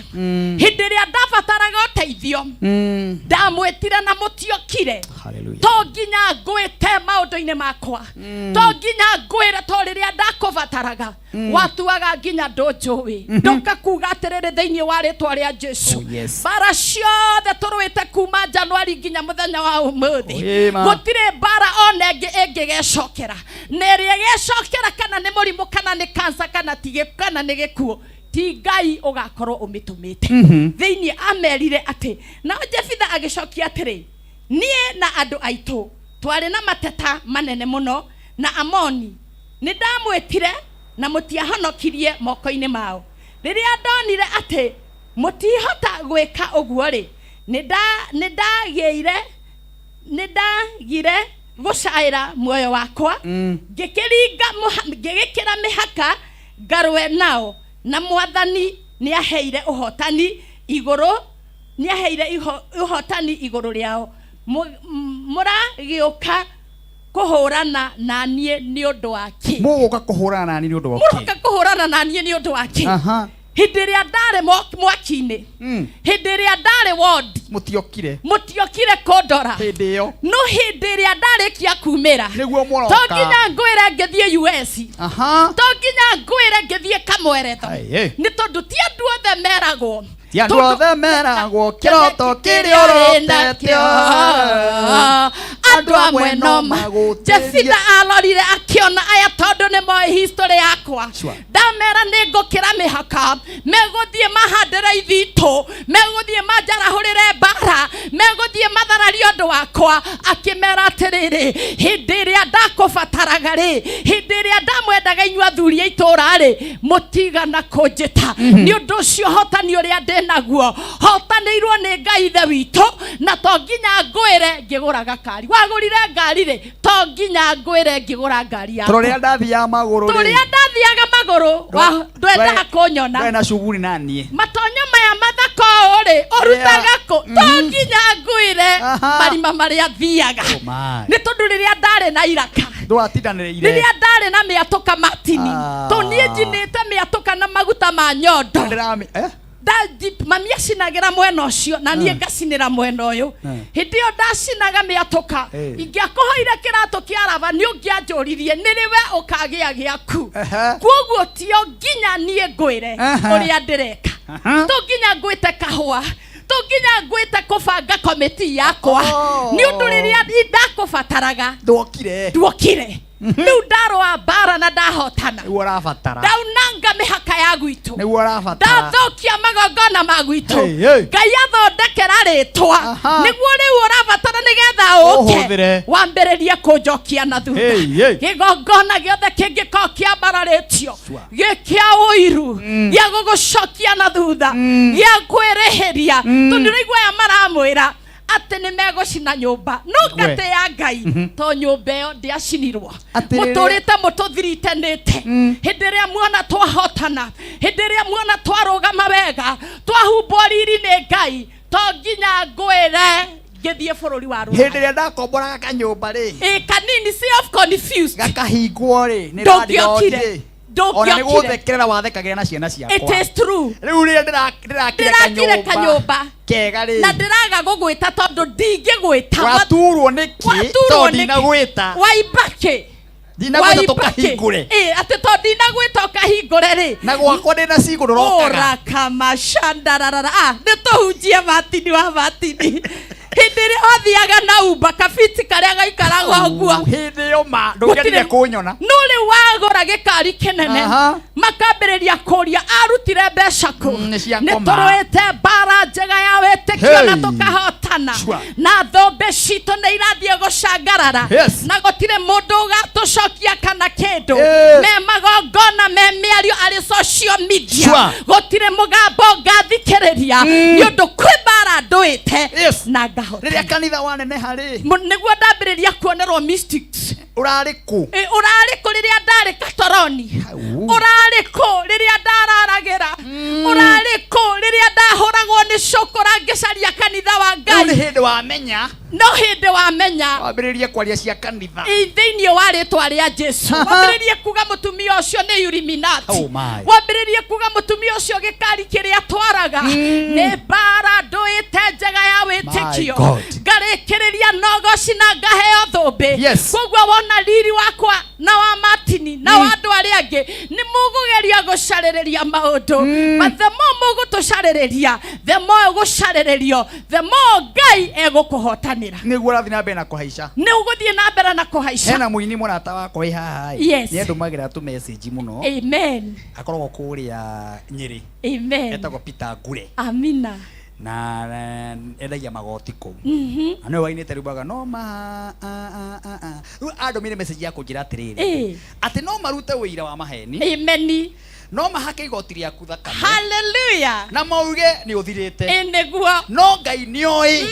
hĩndĩ ĩrĩa ndabataraga ũteithio, ndamwĩtire na mũtiokire. Hallelujah. To nginya ngwĩte maũndũ-inĩ makwa, to nginya ngwĩre, to rĩrĩa ndakũbataraga watuaga nginya ndũnjũĩ. Ndoka kuga atĩrĩrĩ, thĩinĩ wa rĩtwa rĩa Jesu, Oh, yes. mbara ciothe tũrũĩte kuma Januari nginya mũthenya wa ũmũthĩ, Oh, ĩma. gũtirĩ mbara ona ĩngĩ ĩngĩgecokera, na ĩrĩa ĩgecokera, kana nĩ mũrimũ, kana nĩ kansa, kana ti kana nĩ gĩkuũ, ti Ngai ũgakorwo ũmĩtũmĩte thĩinĩ. Amerire atĩ nao Jefitha agĩcokia atĩrĩ, niĩ na andũ aitũ twarĩ na mateta manene mũno na Amoni. Nĩ ndamwĩtire na mũtiahonokirie moko-inĩ mao. Rĩrĩa ndonire atĩ mũtihota gwĩka ũguo rĩ, nĩ ndagĩire, nĩ ndagire gũcaĩra muoyo wakwa, ngĩkĩringa ngĩgĩkĩra mĩhaka ngarũe nao, na Mwathani nĩ aheire ũhotani igũrũ, nĩ aheire ũhotani igũrũ rĩao. Mũragĩũka kũhũrana na niĩ nĩ ũndũ wa kĩ? Mũgũka kũhũrana na niĩ nĩ ũndũ wa kĩ? Mũroka kũhũrana na niĩ nĩ ũndũ wa kĩ? Aha. Hĩndĩ ĩrĩa ndarĩ mwaki-inĩ, hĩndĩ ĩrĩa ndarĩ wondi, Mũtiokire. Mũtiokire kũndora. Hĩndĩ ĩyo. No hĩndĩ ĩrĩa ndarĩkia kumĩra, Nĩguo to mũroka. nginya ngwĩre ngĩthiĩ US, Aha. to nginya ngwĩre ngĩthiĩ kamweretho. Ai, eh. Nĩ tondũ ti andũ othe meragwo. Ti andũ othe meragwo kĩroto kĩrĩa ũrotete. Andũ amwe no magũtĩrie. Jefitha arorire akĩona aya, tondũ nĩ moĩ history yakwa. Sure. Ndamera nĩ ngũkĩra mĩhaka, megũthiĩ mahandĩre ithitũ, megũthiĩ manjarahũrĩre mbara, megũthiĩ mathararie ũndũ wakwa. Akĩmera atĩrĩrĩ, hĩndĩ ĩrĩa ndakũbataraga rĩ, hĩndĩ ĩrĩa ndamwendaga inyuĩ athuri a itũũra rĩ, mũtigana kũnjĩta. Nĩ ũndũ ũcio hotani ũrĩa ndĩ naguo hotanĩirwo nĩ Ngai ithe witũ, na to nginya ngwĩre ngĩgũra gakari. Wagũrire ngari rĩ, to nginya ngwĩre ngĩgũra ngari yakwa. Tũrĩa ndathiaga magũrũ rĩ. Tũrĩa ndathiaga magũrũ, ndwendaga kũnyona. Ndwarĩ na cuguri na niĩ. Matonyo maya mathaka ũũ rĩ, ũrutaga kũ? To nginya ngwĩre Aha. marima marĩa thiaga. Oh my. Nĩ tondũ rĩrĩa ndarĩ na iraka, Ndwatindanĩrĩire. Rĩrĩa ndarĩ na mĩatũka matini, Ah. to niĩ njinĩte mĩatũka na maguta ma nyondo. Eh? Mami acinagĩra mwena ũcio na niĩ ngacinĩra mwena ũyũ. Hĩndĩ ĩyo ndacinaga mĩatũka, ingĩakũhoire kĩratũ kĩa raba, nĩ ũngĩanjũririe nĩ rĩ we ũkagĩa gĩaku. Koguo tio nginya niĩ ngwĩre ũrĩa ndĩreka, to nginya ngwĩte kahũa, to nginya ngwĩte kũbanga komĩti yakwa. Oh. Nĩ ũndũ rĩrĩa ndakũbataraga, Ndwokire. Nduokire. Rĩu ndarũa mbara na ndahotana. Nĩguo ũrabatara. Ndaunanga mĩhaka ya gwitũ. Nĩguo ũrabatara. Ndathũkia magongona ma gwitũ. Hey, hey. Ngai athondekera rĩtwa. Aha. Nĩguo rĩu ũrabatara nĩgetha ũke Ũhũthĩre. wambĩrĩrie kũnjokia na thutha. Hey, hey. Kĩgongona gĩothe kĩngĩkorwo kĩambararĩtio Sure. gĩ kĩa ũiru, gĩa gũgũcokia na thutha, gĩa kwĩrĩhĩria, tondũ ũraigua aya maramwĩra atĩ nĩ megũcina nyũmba, no We. ngatĩ ya Ngai to nyũmba ĩyo ndĩacinirwo. Atĩrĩrĩ. Mũtũrĩte mũtũthiritanĩte. Hĩndĩ ĩrĩa muona twahotana, hĩndĩ ĩrĩa muona twarũgama wega, twahumbwo riri nĩ Ngai, to nginya ngwĩre ngĩthiĩ bũrũri wa Hĩndĩ rũraya. ĩrĩa ndakomboraga kanyũmba rĩ, Ĩ kanini, self confused. gakahingwo rĩ, nĩ Ndũngĩokire. landlord rĩ. Ona nĩ Ndũngĩokire. gũthekerera wathekagĩra na ciana It ciakwa. is true. Rĩu rĩrĩa ndĩrakire Ndĩrakire kanyũmba kega rĩ, na ndĩraga gũgwĩta tondũ ndingĩgwĩta. Waturwo nĩkĩ? Waturwo Tondũ nĩkĩ? ndinagwĩta. Waimba kĩ? Ndinagwĩta tũkahingũre. Ĩ atĩ tondũ ndinagwĩta ũkahingũre rĩ. Na gwakwa ndĩna cigũ ndũrokaga. Ũrakamashandararara. Ah, nĩ tũhunjie matini wa matini. Hĩndĩ ĩrĩa wathiaga na umba kabiti karĩa gaikaraga ũguo, Hĩndĩ ĩyo ma ndũngĩendire kũnyona. No rĩu wagũra gĩkari kĩnene, Aha. makambĩrĩria kũria arutire mbeca kũ. Nĩ cia Nĩ ngoma. tũrũĩte mbara njega ya wĩtĩkio na Hey. tũkahotana. Sure. Na thũmbĩ citũ nĩ irathiĩ gũcangarara. Yes. Na gũtirĩ mũndũ ũgatũcokia kana kĩndũ. Eh. Me magongona, me mĩario arĩ social media, Sure. gũtirĩ mũgambo ngathikĩrĩria, nĩ ũndũ kwĩ mbara ndũĩte Yes. na ngahota. Rĩrĩa kanitha waneneha rĩ, Nĩguo ndambĩrĩria kuonerwo mystics. Ũrarĩ kũ? Ĩ, ũrarĩ kũ rĩrĩa ndarĩ katoroni? Hau. Ũrarĩ kũ rĩrĩa ndararagĩra? Ũrarĩ kũ rĩrĩa ndahũragwo nĩ cũkũra ngĩcaria kanitha wa Rĩu nĩ Ngai? hĩndĩ wamenya. No hĩndĩ wamenya. Wambĩrĩrie kwaria cia kanitha. Ĩ, thĩinĩ wa rĩtwa rĩa Jesu, wambĩrĩrie kuga mũtumia ũcio nĩ Illuminati. Oh my. Wambĩrĩrie kuga mũtumia ũcio gĩkari kĩrĩa atwaraga nĩ mbara ndũĩte njega ya wĩtĩkio. My God. Ngarĩkĩrĩria nogoci na ngaheo thũmbĩ. Yes. Koguo wona riri wakwa na wa Martini na wa andũ arĩa angĩ nĩ mũgũgeria gũcarĩrĩria maũndũ, but the more mũgũtũcarĩrĩria, the more ũgũcarĩrĩrio, the more Ngai egũkũhotanĩra. Nĩguo ũrathiĩ na mbere na kũhaica. Nĩ ũgũthiĩ na mbere na kũhaica. Hena mũini mũrata wakwa wĩ haha ĩ. Yes. Nĩ andũmagĩra tũ message mũno. Amen. Akoragwo kũrĩa Nyĩrĩ. Amen. Etagwo Peter Ngure. Amina. Na endagia magoti kũu. Na nĩwe wainĩte rwĩmbo no ma a a a a. Rĩu andũmĩire message ya kũnjĩra atĩrĩrĩ. Ĩ. Atĩ no marute ũira wa maheni. Ameni. No mahake igoti rĩaku thakame. Hallelujah. Na mauge nĩ ũthirĩte. Ĩ nĩguo. No Ngai nĩoĩ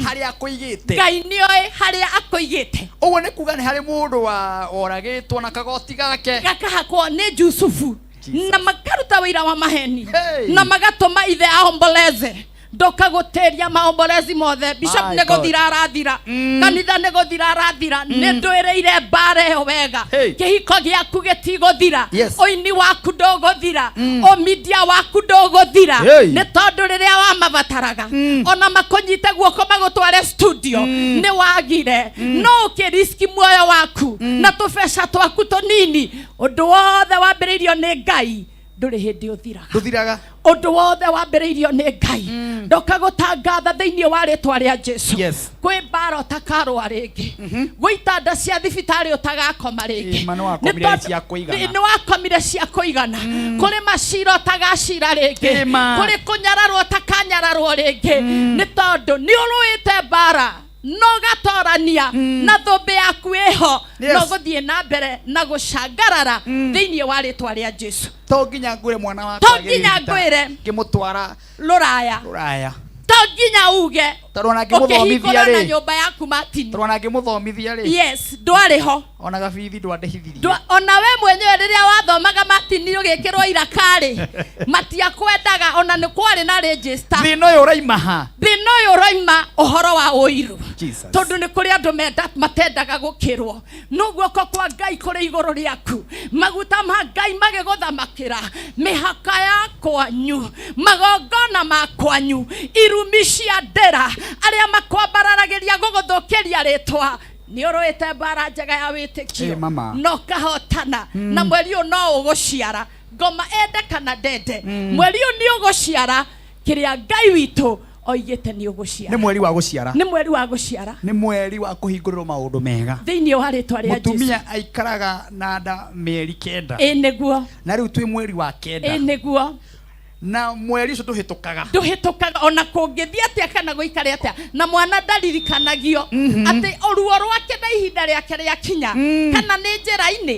harĩa akũigĩte. Ngai nĩoĩ harĩa akũigĩte. Ũguo nĩ kuga nĩ harĩ mũndũ wa woragĩtwo na kagoti gake. Gakahakwo nĩ Jusufu. Jesus. Na makaruta wĩira wa maheni. Hey. Na magatũma ithe aomboleze. Ndoka gũtĩria maombolezi mothe. Bishop My nĩ God. gũthira arathira. Kanitha nĩ gũthira arathira. Nĩ ndwĩrĩire mbara ĩyo wega. Hey. Kĩhiko gĩaku gĩtigũthira. Yes. Ũini waku ndũgũthira. Ũmindia waku ndũgũthira. Hey. Nĩ tondũ rĩrĩa wamabataraga ona makũnyite guoko magũtware studio nĩ wagire, no ũkĩriski muoyo waku na tũbeca twaku tũnini. Ũndũ wothe wambĩrĩirio nĩ Ngai ndũrĩ hĩndĩ ũthiraga. Ndũthiraga. Ũndũ wothe wambĩrĩirio nĩ Ngai ndoka gũtangatha thĩinĩ wa rĩtwa rĩa Jesu. Yes. Kwĩ mbara ũtakarũa rĩngĩ, gwĩ itanda cia thibitarĩ ũtagakoma rĩngĩ. Ĩ, ma nĩ wakomire Nĩ tondũ- cia kũigana. nĩ wakomire cia kũigana. Kũrĩ macira ũtagacira rĩngĩ. Ĩ, ma. Kũrĩ kũnyararwo ũtakanyararwo rĩngĩ, nĩ tondũ nĩ ũrũĩte mbara no ũgatorania na thũmbĩ yaku ĩho. Yes. No gũthiĩ na mbere na gũcangarara thĩinĩ wa rĩtwa rĩa Jesu. To nginya ngwĩre mwana wakwa To nginya agĩrĩte, ngwĩre. ngĩmũtwara Rũraya. rũraya. To nginya uge Tondũ ona ngĩmũthomithia ũkĩhingũra na rĩ, nyũmba yaku Martin. tondũ ona ngĩmũthomithia rĩ, Yes, ndwarĩ ho. ona gabithi ndwandĩhithirie. Ona we mwenyewe rĩrĩa wathomaga Martin ũgĩkĩrwo irakarĩ matiakwendaga, ona nĩ kwarĩ na register. Thĩna ũyũ ũraima ha? Thĩna ũyũ ũroima ũhoro wa ũiru. Jesus. Tondũ nĩ kũrĩ andũ matendaga gũkĩrwo. No guoko kwa Ngai kũrĩ igũrũ rĩaku, maguta ma Ngai magĩgũthamakĩra mĩhaka ya kwanyu, magongona ma kwanyu, irumi cia ndĩra, arĩa makwambararagĩria gũgũthũkĩria rĩtwa. Nĩ ũrũĩte mbara njega ya wĩtĩkio. Ĩ, mama. Na ũkahotana, na mweri ũyũ no ũgũciara ngoma ende kana ndende. Mweri ũyũ nĩ ũgũciara kĩrĩa Ngai witũ oigĩte nĩ ũgũciara. Nĩ mweri wa gũciara. Nĩ mweri wa gũciara. Nĩ mweri wa kũhingũrĩrwo maũndũ mega. Thĩinĩ wa rĩtwa rĩa Jesu. Mũtumia aikaraga na nda mĩeri 9. Ĩ nĩguo. Na rĩu twĩ mweri wa 9. Ĩ nĩguo. Na mweri ũcio ndũhĩtũkaga. Ndũhĩtũkaga ona kũngĩthiĩ atĩa kana gũikare atĩa, na mwana ndaririkanagio atĩ ruo rwake na ihinda rĩake rĩakinya, kana nĩ njĩra-inĩ,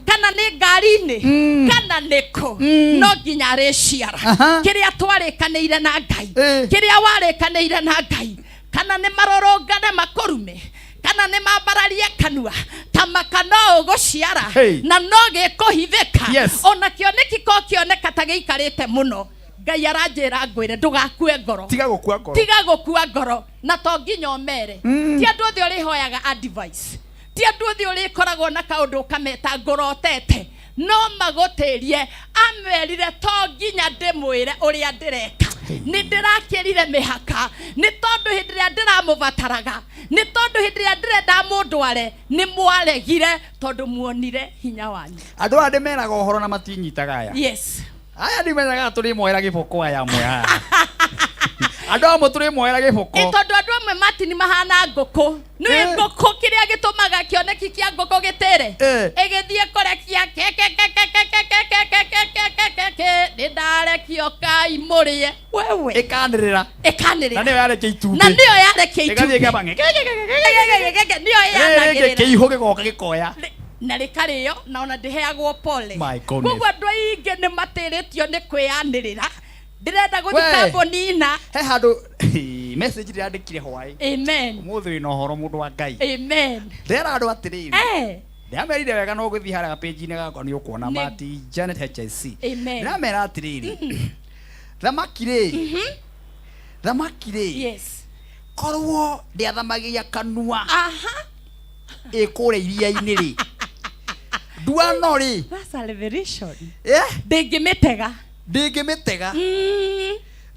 kana nĩ ngari-inĩ, kana nĩ kũ, no nginya arĩciara. Aha. Kĩrĩa twarĩkanĩire na Ngai, Ĩ. kĩrĩa warĩkanĩire na Ngai, kana nĩ marũrũngane makũrume, kana nĩ mambararie kanua tamaka, no ũgũciara. Hey. Na no gĩkũhithĩka. Yes. Ona kĩoneki ko kĩoneka ta gĩikarĩte mũno, Ngai aranjĩra ngwĩre ndũgakue ngoro. Tiga gũkua ngoro. Tiga gũkua ngoro, na to nginya ũmere. Ti andũ othe ũrĩhoyaga advice, ti andũ othe ũrĩkoragwo na kaũndũ ũkameta ngũrotete, no magũtĩrie. Amerire to nginya ndĩmwĩre ũrĩa ndĩreka, nĩ ndĩrakĩrire mĩhaka, nĩ tondũ hĩndĩ ĩrĩa ndĩramũbataraga, nĩ tondũ hĩndĩ ĩrĩa ndĩrenda mũndware nĩ mwaregire, tondũ muonire hinya wanyu. Andũ aya ndĩmeraga ũhoro na matinyitaga aya. Yes. Aya ndimenyaga tũrĩmoera gĩboko aya amwe aya. Andũ amwe tũrĩmoera gĩboko. Ĩ tondũ andũ amwe Martin mahana ngũkũ. Nĩ Eh. ngũkũ kĩrĩa gĩtũmaga kĩoneki kĩa ngũkũ gĩtĩre Eh. ĩgĩthiĩ kũrekia kekekekekekekekekekekeke, nĩ ndarekio kai mũrĩe wewe. Ĩkanĩrĩra. Ĩkanĩrĩra. Na nĩyo yarekia itumbĩ. Na nĩyo yarekia Ĩgathiĩ itumbĩ. ĩkamba ng'e- Ng'e- nĩyo Rĩrĩ ĩyanagĩrĩra. kĩihũ gĩgoka gĩkoya. Na rĩkarĩo na ona ndĩheagwo pole. My goodness. Koguo andũ aingĩ nĩ matĩrĩtio nĩ kwĩyanĩrĩra, ndĩrenda gũthiĩ We. kambuni-ina. He handũ Message ndĩrandĩkire hwaĩ. Amen. Ũmũthĩ wĩna ũhoro mũndũ wa Ngai. Amen. Ndĩrera andũ atĩrĩrĩ. Eh. Ndĩramerire wega no ũgĩthiĩ harĩa page-inĩ gakwa nĩ ũkuona Mati Janet HIC. Amen. Ndĩramera atĩrĩrĩ. Thamaki rĩ. Thamaki rĩ. Yes. Korwo ndĩathamagia kanua Aha. ĩ kũrĩa iria-inĩ rĩ. Nduano rĩ. That's a revelation. Eh? Ndĩngĩmĩtega. Ndĩngĩmĩtega.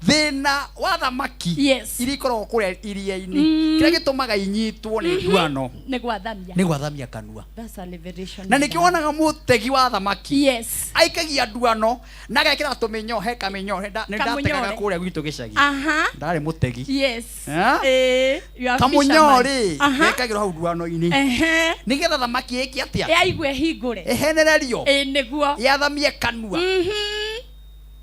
Thĩna wa thamaki Yes. iria ikoragwo kũrĩa iria-inĩ kĩrĩa gĩtũmaga inyitwo nĩ nduano Nĩ gwathamia. nĩ gwathamia kanua. That's a revelation. Na nĩkĩo wonaga mũtegi wa thamaki Yes. aikagia nduano na agekĩra tũmĩnyoo he kamĩnyoo nĩ ndategaga Kamũnyore. kũrĩa gwitũ gĩcagi. Aha. Ndarĩ mũtegi. Yes. Eh? Eh, you are Kamũnyoo fisherman. rĩ Aha. gekagĩrwo hau nduano-inĩ Ehe. nĩgetha thamaki ĩke atĩa? Yaigua ĩhingũre. Ĩhenererio Ĩ nĩguo. yathamie kanua. Mhm.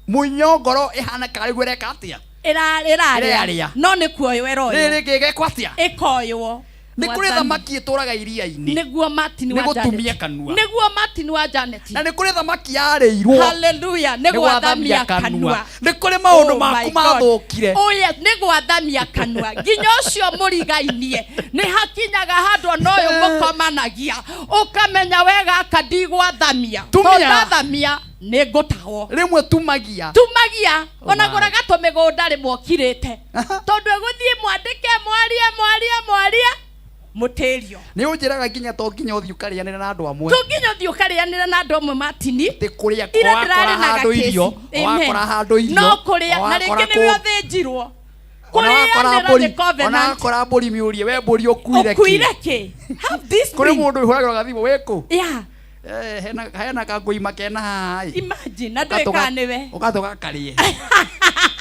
Mũnyongoro ĩhana karĩ guo ĩreka atĩa? Ĩrarĩa. Ĩrarĩa. No nĩ kuoywo Rĩrĩ ĩroywo. rĩngĩ ĩgekwo atĩa? Ĩkoywo. Nĩ kũrĩ Gwathamia. thamaki ĩtũraga iria-inĩ. Nĩguo Martin wa Nĩ gũtumia Janet. kanua. Nĩguo Martin wa Janet. Na nĩ kũrĩ thamaki yarĩirwo Hallelujah. Nĩ nĩ gwathamia kanua. Nĩ kũrĩ maũndũ Oh my maku God. mathũkire. Oh yes, nĩ gwathamia kanua nginya ũcio mũrigainie nĩ hakinyaga handũ ona ũyũ mũkomanagia ũkamenya we gaka ndigwathamia Tumia. tondũ ndathamia nĩ ngũtahwo Rĩmwe tumagia. tumagia ona my. gũraga tũmĩgũnda rĩmwe ũkirĩte Aha. tondũ ĩgũthiĩ mwandĩke mwarie mwarie mwarie mũtĩrio Nĩ ũnjĩraga nginya to nginya ũthiĩ ũkarĩanĩre na andũ amwe. to nginya ũthiĩ ũkarĩanĩre na andũ amwe Martini. Atĩ kũrĩa Ira wakora ndĩrarĩ na handũ gakĩci. irio, Amen. wakora handũ irio, no kũrĩa na rĩngĩ wakora nĩwe kũ- ũthĩnjirwo ona wakora kũrĩanĩra mbũri, nĩ ona covenant wakora mbũri mĩũrie we mbũri ũkuire kĩ? ũkuire kĩ have this Kũrĩ thing. mũndũ ũhũragĩrwo gathimũ wĩkũ? Yeah, Eh, hena kangũima kena haha ĩ. imagine na ndũĩ kana nĩwe Ũgatũ gakarĩe.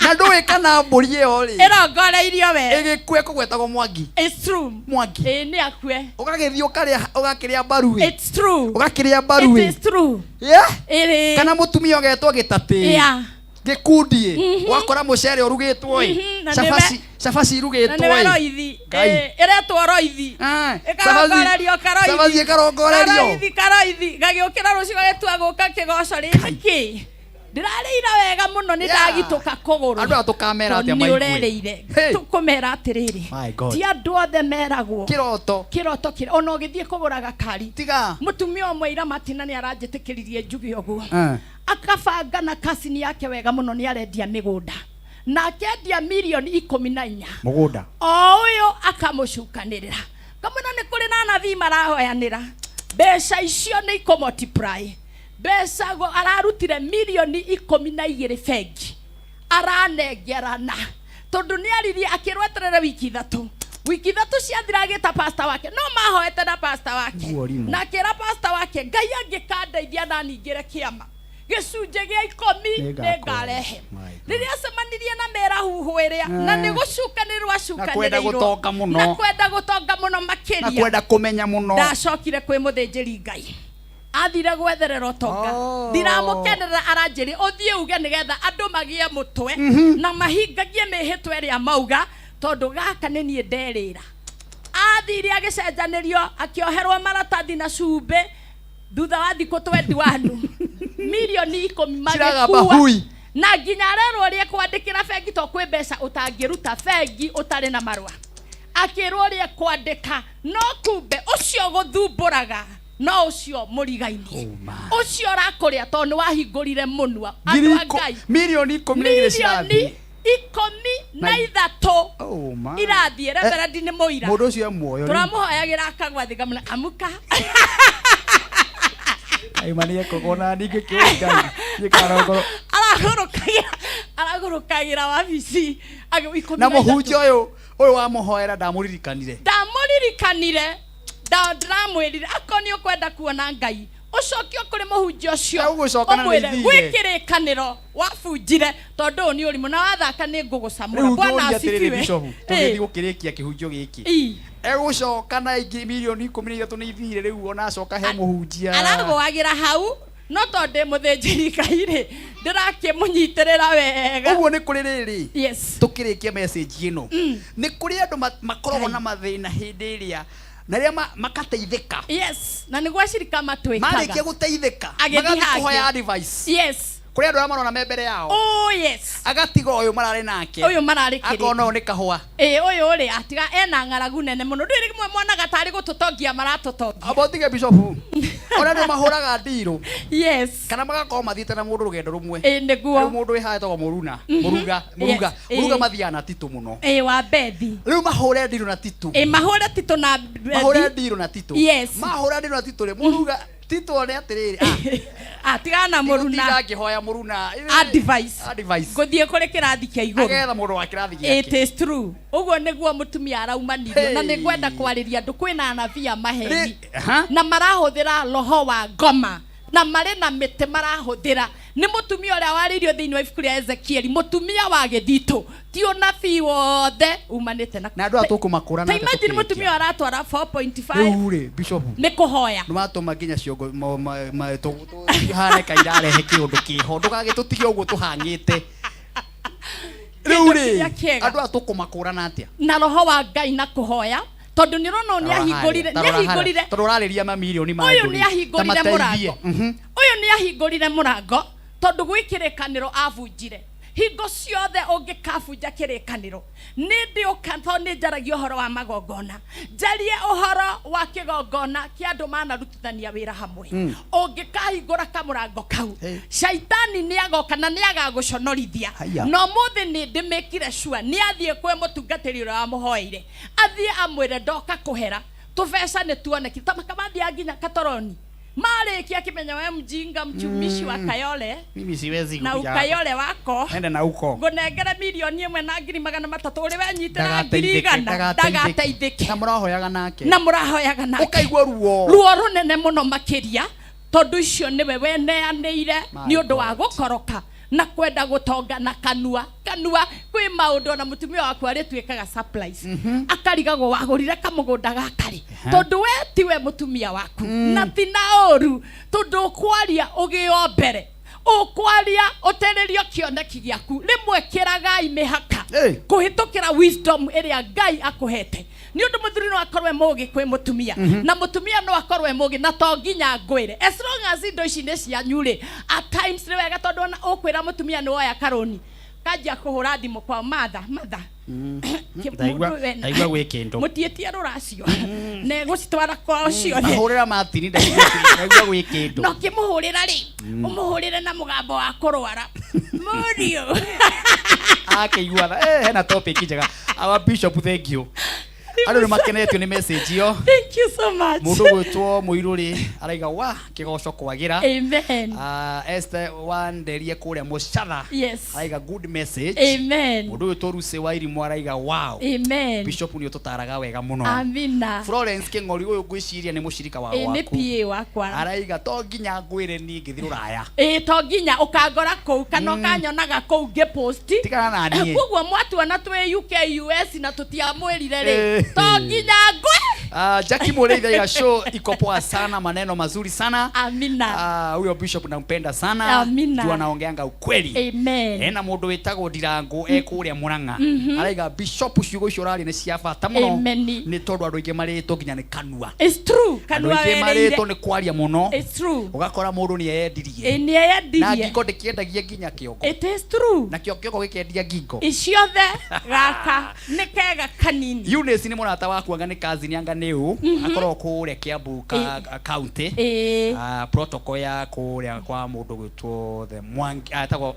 Na ndũĩ kana mbũri ĩyo rĩ ĩrongoreirio we ĩgĩkue kũgwetagwo mwangi. It's true. Mwangi. Ĩ nĩ akue. Ũgagĩthiĩ ũkarĩa ũgakĩrĩa mbaru ĩ. It's true. Ũgakĩrĩa mbaru It ĩ. is true. Yeah. Ĩrĩ. Kana mũtumia ũgetwo gĩtatĩ. Yeah. Gĩkundi ĩ. Wakora mũcere ũrugĩtwo ĩ. Mhm, na Cabaci nĩwe- cabaci Na irugĩtwo nĩwe ĩ. roithi. Ngai. Ĩ, ĩretwo roithi. Ah, Ĩkarongorerio karoithi. Cabaci ĩkarongorerio. Karoithi karoithi. Gagĩũkĩra rũciũ gagĩtua gũka kĩgoco rĩ kĩ. Ndĩrarĩire wega mũno nĩ Yeah. ndagitũka kũgũrũ. Andũ aya tũkamera atĩa Tondũ nĩ maigue? ũrerĩire. Hey. Tũkũmera atĩrĩrĩ. My God. Ti andũ othe meragwo. Kĩroto. Kĩroto kĩrĩ ona ũgĩthiĩ kũgũra gakari. Tiga. Mũtumia ũmwe ira Martina nĩ aranjĩtĩkĩririe njuge ũguo. Eh. Akabanga na kasini yake wega mũno nĩ arendia mĩgũnda. Na akendia mirioni 14. Mũgũnda. O ũyũ akamũcukanĩrĩra. Kamwĩra nĩ kũrĩ na anabii marahoyanĩra. Mbeca icio nĩ ikũ multiply. Mbeca ararutire mirioni 12 bengi. Aranengerana. Tondũ nĩ aririe akĩrwo eterere wiki ithatũ. Wiki ithatũ ciathira agĩta pastor wake. No mahoete na pastor wake. Guo rimũ. Na akĩra pastor wake Ngai angĩkandeithia na ningĩre kĩama. Gĩcunjĩ gĩa 10 Nĩngakũhe. nĩngarehe. My God. Rĩrĩa acemanirie na mera huhũ ĩrĩa na nĩ gũcukanĩrwo Na kwenda acukanĩrĩirwo. gũtonga mũno. Na kwenda gũtonga mũno Na makĩria. kwenda kũmenya mũno. Ndacokire kwĩ mũthĩnjĩri Ngai. Athire gwetherera ũtonga. Oh. Ndiramũkenerera aranjĩrire ũthiĩ uge nĩgetha andũ magĩe mũtwe na mahingagie mĩhĩtwa ĩrĩa mauga tondũ gaka nĩ niĩ nderĩra. Athire agĩcenjanĩrio akĩoherwo maratathi na cumbĩ thutha wa thikũ 21 mirioni 10 Ciragamba magĩkua hui. na nginya arerwo ũrĩa kwandĩkĩra bengi to kwĩ mbeca ũtangĩruta bengi ũtarĩ na marũa akĩrwo ũrĩa kwandĩka no kumbe ũcio gũthumbũraga no ũcio mũrigainie Oh my. ũcio ũrakũrĩa tondũ nĩ wahingũrire mũnua Ngiri andũ a Ngai mirioni 12 mirioni cirathiĩ. 13 Oh my. irathiĩ reverendi nĩ mũira Mũndũ ũcio e muoyo. rĩu. tũramũhoyagĩra akagwathĩka mũno amuka Aima nĩ ekũgwo na ningĩ kĩũĩ Ngai. Niĩ karongoro. Aragũrũkagĩra wabici Na mũhunjia ũyũ ũyũ wamũhoera ndamũririkanire. Ndamũririkanire ndĩramwĩrire akorwo nĩ ũkwenda kuona Ngai ũcokio kũrĩ mũhunjia ũcio Egũgũcoka na ũmwĩre nĩ gwĩ ithire. kĩrĩkanĩro wabunjire tondũ ũyũ nĩ ũrimũ na wathaka nĩ ngũgũcamũra Rĩu Bwana ngũria atĩrĩrĩ asifiwe. Bishop, Ĩ. tũgĩthiĩ gũkĩrĩkia kĩhunjio gĩkĩ. Ĩ. Egũcoka na ingĩ mirioni 13 nĩ ithire rĩu ona acoka he mũhunjia. Aragũagĩra hau no tondũ ndĩ mũthĩnjĩri Ngai rĩ ndĩrakĩmũnyitĩrĩra wega. Ũguo nĩ kũrĩ rĩrĩ. Yes. Tũkĩrĩkia message ĩno. Nĩ kũrĩ andũ makoragwo na mathĩna hĩndĩ ĩrĩa na rĩrĩa makateithĩka. Yes. Na nĩguo acirika Marĩkia matwĩkaga. gũteithĩka Agĩthiĩ magathiĩ hangĩ. kũhoya advice. Yes. Kũrĩ andũ arĩa marona me mbere yao. Oh yes. Agatiga ũyũ mararĩ nake. Ũyũ mararĩ kĩrĩ. Akona ũyũ nĩ kahũa. Ĩ, ũyũ rĩ, atiga ena ng'aragu nene mũno. Ndũĩ rĩmwe mwonaga tarĩ gũtũtongia maratũtongia. Amba ũtige bishopu. Ona andũ mahũraga ndirũ. Yes. Kana magakorwo mathiĩte na mũndũ rũgendo rũmwe. Ĩ, nĩguo. Rĩu mũndũ wĩ haha etagwo Mũruna. Mũruga, Mũruga. Yes. Mũruga Ĩ. mathiaga na Tito mũno. Ĩ, wa Bethi. Rĩu mahũre ndirũ na Tito. Ĩ, mahũre Tito na Bethi. Mahũre ndirũ na Tito. Yes. Mahũra ndirũ na Tito rĩ, Mũruga Tito one atĩrĩrĩ. Ah, tigana na Mũruna. Mũruna. Ngĩhoya Mũruna. Advice. Advice. Ngũthiĩ kũrĩ kĩrathi kĩa igũrũ. Agetha mũndũ wa kĩrathi gĩake. It is true. Ũguo nĩguo mũtumia araumanirio. Na Hey. nĩ ngwenda kwarĩria andũ, kwĩna anabii a maheni Aha. na marahũthĩra roho wa ngoma na marĩ na mĩtĩ marahũthĩra. Nĩ mũtumia ũrĩa warĩirio thĩinĩ wa ibuku rĩa Ezekieli, mũtumia wa gĩthitũ, ti ũnabii wothe umanĩte na Na andũ aya tũkũmakũra Ta na atĩa imagine tũkĩrĩkia? mũtumia ũyũ aratwara 4.5 Rĩu rĩ, Bishop, nĩ kũhoya. nĩ watũma nginya ciongo hane kairarehe kĩũndũ kĩho, ndũgagĩtũtige ũguo tũhang'ĩte. Rĩu rĩ, Kĩndũ kĩrĩa kĩega. andũ aya tũkũmakũrana atĩa? Na roho wa Ngai na kũhoya, tondũ nĩ ũrona ũyũ nĩahingũrire, nĩahingũrire Tondũ ũrarĩria mamirioni ma ũyũ andũ rĩ, nĩahingũrire ta mateithie. mũrango. Ũyũ nĩahingũrire mũrango tondũ gwĩ kĩrĩkanĩro abunjire. Hingo ciothe ũngĩkabunja kĩrĩkanĩro, nĩ ndĩũka, tondũ nĩ njaragia ũhoro wa magongona, njarie ũhoro wa kĩgongona kĩa andũ manarutithania wĩra hamwe. Ũngĩkahingũra kamũrango kau, Hey. shaitani nĩagoka na nĩagagũconorithia. Haya. Na ũmũthĩ nĩ ndĩmĩkire sure nĩ athiĩ kwĩ mũtungatĩri ũrĩa wamũhoeire, athiĩ amwĩre ndoka kũhera tũbeca nĩ tuoneki, ta makamathiaga nginya katoroni marĩkia kĩmenya we mjinga mchumishi wa Kayole Mimi siwezi na kuja hapa. ukayole wako. Ende na huko. Ngũnengere 1,300,000 ũrĩ wenyitĩra ngiri Ndagateithĩke, igana ndagateithĩke. Na mũrahoyaga nake. Na mũrahoyaga nake. Ũkaigua ruo. Ruo rũnene mũno makĩria, tondũ icio nĩwe weneanĩire My nĩ ũndũ wa God. gũkoroka na kwenda gũtonga na kanua. Kanua kwĩ maũndũ ona mũtumia waku arĩtuĩkaga surprise, akarigagwo wagũrire kamũgũnda gakarĩ, tondũ we tiwe mũtumia waku na ti na ũru, tondũ ũkwaria ũgĩo mbere, ũkwaria ũterĩrio kĩoneki gĩaku. Rĩmwe kĩragai mĩhaka Hey. kũhĩtũkĩra wisdom ĩrĩa Ngai akũhete, nĩ ũndũ mũthuri no akorwo e mũgĩ kwĩ mũtumia na mũtumia no akorwo e mũgĩ, na to nginya ngwĩre, as long as indo ici nĩ cianyu rĩ, at times nĩ wega, tondũ ona ũkwĩra mũtumia nĩ woya karũni, kanjia kũhũra thimũ kwao, matha matha. Ndaigua gwĩ kĩndũ. Mũtiĩtie rũracio na gũcitwara kwao ciothe. Mahũrĩra matini, ndaigua gwĩ kĩndũ. Na ũkĩmũhũrĩra rĩ, ũmũhũrĩre na mũgambo wa kũrwara mũriũ. Akĩigua tha hena topic njega. Our bishop, thank you. Andũ nĩ makenetio nĩ message ĩyo. Thank you so much. Mũndũ gwĩtwo mũirũ rĩ araiga wa kĩgoco kwagĩra. Amen. Ah, Esther Wanderie kũrĩa Mũcatha Yes. araiga good message. Amen. Mũndũ gwĩtwo Ruse wa Irimũ araiga wow. Amen. Bishop nĩ ũtũtaraga wega mũno. Amina. Florence Kĩng'ori ũyũ ngwĩciria nĩ mũcirika wa Ĩ, nĩ gwaku. PA wakwa. Araiga to nginya ngwĩre niĩ ngĩthiĩ rũraya. Ĩ, to nginya ũkangora kũu kana ũkanyonaga kũu ngĩposti. Tigana na niĩ. Koguo mwatuona twĩ UK, US na tũtiamwĩrire rĩ, Eh. to nginya ngwe. Ah, Jackie Mureithi aiga show iko poa sana, maneno mazuri sana. Amina. Ah, huyo bishop nampenda sana. Amina. Juu anaongeanga ukweli. Amen. Ena mũndũ wĩtagwo Ndirangu e kũrĩa Mũrang'a araiga bishop ciugo icio ũraria nĩ cia bata mũno. Amen. Nĩ tondũ andũ aingĩ marĩtwo nginya nĩ kanua. It's true. Andũ Kanua aingĩ wereire. marĩtwo nĩ kwaria mũno. It's true. Ũgakora mũndũ nĩ eyendirie. Ĩ, nĩ Na eyendirie. ngingo ndĩkĩendagia nginya kĩongo. It is true. Na kĩo kĩongo gĩkendia ngingo. Iciothe gaka nĩ kega kanini. Eunice nĩ mũrata waku, anga nĩ cousin, anga nĩ ũ, akoragwo kũrĩa Kiambu county. Ĩ. Ah, protocol ya kũrĩa kwa mũndũ gwĩtwo the Mwangi, etagwo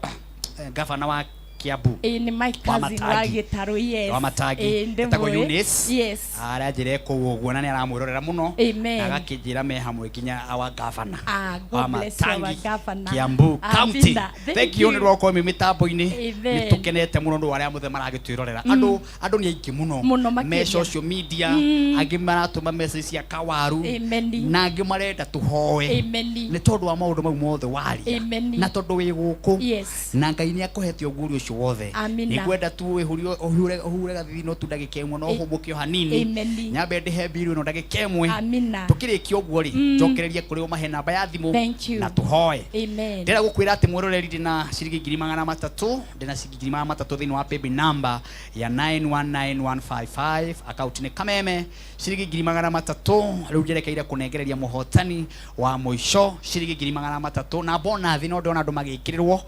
gavana wa Kiambu. Ĩ, nĩ my Wa cousin wa Matangi. Gĩtarũ, yes. Wa Matangi. Ĩ, ndĩmũĩ. Etagwo Eunice. Yes. Aranjĩra kũu ũguo na nĩ aramwĩrorera mũno. Amen. Na agakĩnjĩra me hamwe nginya our governor. Ah, God wa bless our Matangi, governor. Kiambu Amina. County. Thank Thank you you. nĩ rwakorwo mwĩ mĩtambo-inĩ. Amen. Nĩ tũkenete mũno nĩ arĩa mothe maragĩtwĩrorera. Andũ nĩ aingĩ mũno. Mũno makĩria. Me social media, angĩ maratũma message cia kawaru. Amen. Na angĩ marenda tũhoe. Amen. Nĩ tondũ wa maũndũ mau mothe waria. Amen. Na tondũ wĩ gũkũ. Yes. Na Ngai nĩ akũhete ũguũrio ũcio wothe. Amina. Nĩngwenda tu ũhure ũhure ũhure gathithino tu ndagĩka ĩmwe no ũhũmũke o hanini. Amen. Nyambe ndĩhe mbiru ĩno ndagĩka ĩmwe. Amina. Tũkĩrĩkia ũguo rĩ, njokererie kũrĩ ũmahe namba ya thimũ Thank you. na tũhoe. Amen. Ndĩrenda gũkwĩra atĩ mwĩroreri, ndĩna ciringi 300,000, ndĩna ciringi 300,000 thĩinĩ wa paybill number ya 919155, akaunti nĩ Kameme, ciringi 300,000. Rĩu njerekeire kũnengereria mũhotani wa mũico ciringi 300,000 na bonathi no ndona andũ magĩkĩrĩrwo,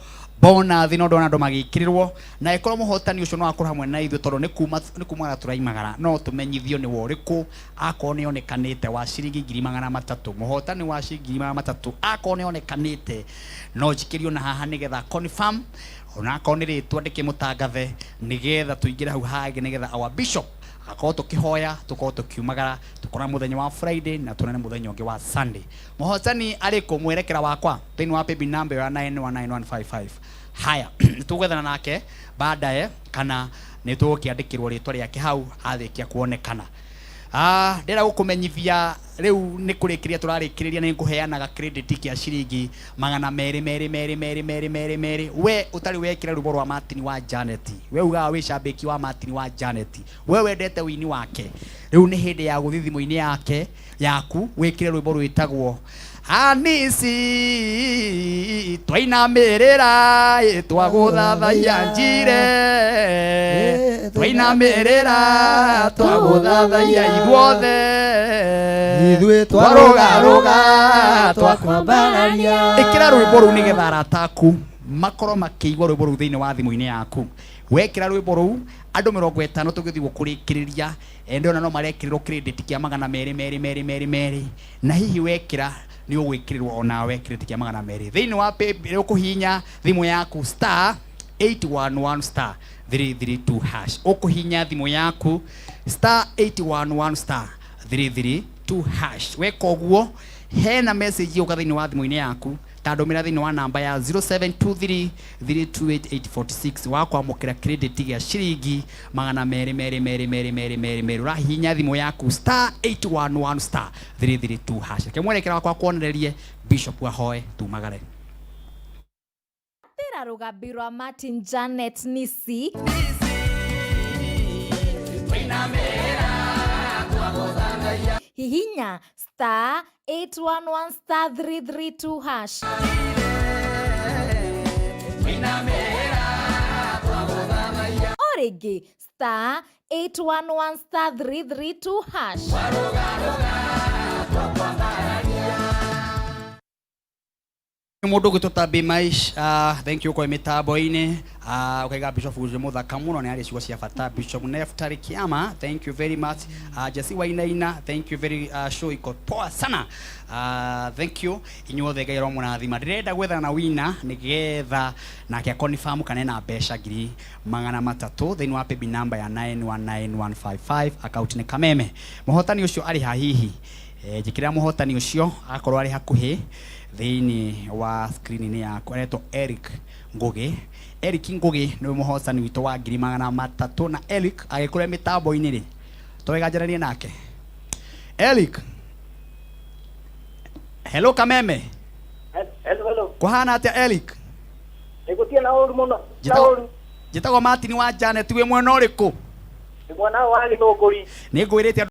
bonathi no ndona andũ magĩkĩrĩrwo, na ĩkorwo mũhotani ũcio no akorwo hamwe na ithuĩ tondũ nĩ kuma nĩ kumagara tũraimagara, no tũmenyithio nĩ worĩkũ akorwo nĩ onekanĩte wa ciringi 300,000. Mũhotani wa ciringi 300,000 akorwo nĩ onekanĩte, no njikĩrio na haha nĩgetha confirm, onakorwo nĩ rĩtwa ndĩkĩmũtangathe nĩgetha tũingĩre hau hangĩ, nĩgetha our bishop akorwo tũkĩhoya, tũkorwo tũkiumagara, tũkorana mũthenya wa Friday na tuonane mũthenya ũngĩ wa Sunday. Mũhotani arĩ kũ mwerekera wakwa thĩinĩ wa paybill number ya 919155? Haya, nĩtũgwethana nake baadaye kana nĩtũgũkĩandĩkĩrwo rĩtwa rĩake hau arĩkia kuonekana. Ah, ndĩrenda gũkũmenyithia rĩu nĩ kũrĩkĩrĩria tũrarĩkĩrĩria, nĩ ngũheanaga credit kĩa ciringi 200 merĩ merĩ merĩ merĩ merĩ merĩ. We ũtarĩ wekĩra rwĩmbo rwa Martin wa Janet, we ugaga wĩ cambĩki wa Martin wa Janet, we wendete wini wake, rĩu nĩ hĩndĩ ya gũthiĩ thimũ-inĩ yake yaku wĩkĩre rwĩmbo rwĩtagwo Anisi twainamĩrĩra twagũthathaiya njire, twainamĩrĩra twagũthathaiya ithuothe. Ithuĩ twarũgarũga twakwambararia. Ĩkĩra rwĩmbo rũu nĩgetha arata aku makorwo makĩigua rwĩmbo rũu thĩinĩ wa thimũ-inĩ yaku. Wekĩra rwĩmbo rũu, andũ 50 tũgĩthiĩ gũkũrĩkĩrĩria, ndĩrona no marekĩrĩrwo credit kĩa 200 merĩ merĩ merĩ merĩ, na hihi wekĩra nĩ ũgwĩkĩrĩrwo onawe credit kĩa 200 thĩinĩ wa paybill. Ũkũhihinya thimũ yaku star 811 star 332 hash. Ũkũhihinya thimũ yaku star 811 star 332 hash. Weka ũguo, hena message yũka thĩinĩ wa thimũ-inĩ yaku, ta ndũmĩra thĩinĩ wa namba ya 0723 328846 wa kwamũkĩra credit gĩa ciringi 200 merĩ merĩ merĩ merĩ merĩ merĩ. Ũrahihinya thimũ yaku star 811 star 332 hash. Reke mwerekera wakwa kuonererie bishop ahoe tumagare. Tĩra rũgambi rwa Martin Janet Nisi. Hihinya star 811 star 332 hash. O rĩngĩ, star 811 star 332 hash. Mundu gwitwo Tabi Maish, thank you kwa mitambo-inĩ, ukaiga Bishop Uju muthaka muno, nĩ arĩ ciugo cia bata. Bishop Neftali Kiama, thank you very much. Jesse Wainaina, thank you very, show iko poa sana. Thank you inyuothe, Ngai aromũrathima. Ndĩrenda gwethana na wina nĩgetha nake akonfirm kana ena mbeca 300,000 thĩinĩ wa paybill number ya 919155, account nĩ Kameme. Mũhotani ũcio arĩ ha hihi? Njĩkĩrĩra mũhotani ũcio akorwo arĩ hakuhĩ thĩinĩ wa screen-inĩ yaku. Aretwo Eric Ngugi. Eric Ngugi nĩwe mũhotani witũ wa 300,000, na Eric agĩkũrĩa mĩtambo-inĩ rĩ, twega njaranie nake. Eric, hello Kameme. Hello, hello. Kũhana atĩa, Eric? Nĩgũtirĩ na ũru mũno. Na ũru. Njĩtagwo Martin wa Janet, wĩ mwena ũrĩkũ? Nĩ mwana wa Gĩthũngũri. Nĩ ngwĩrĩte.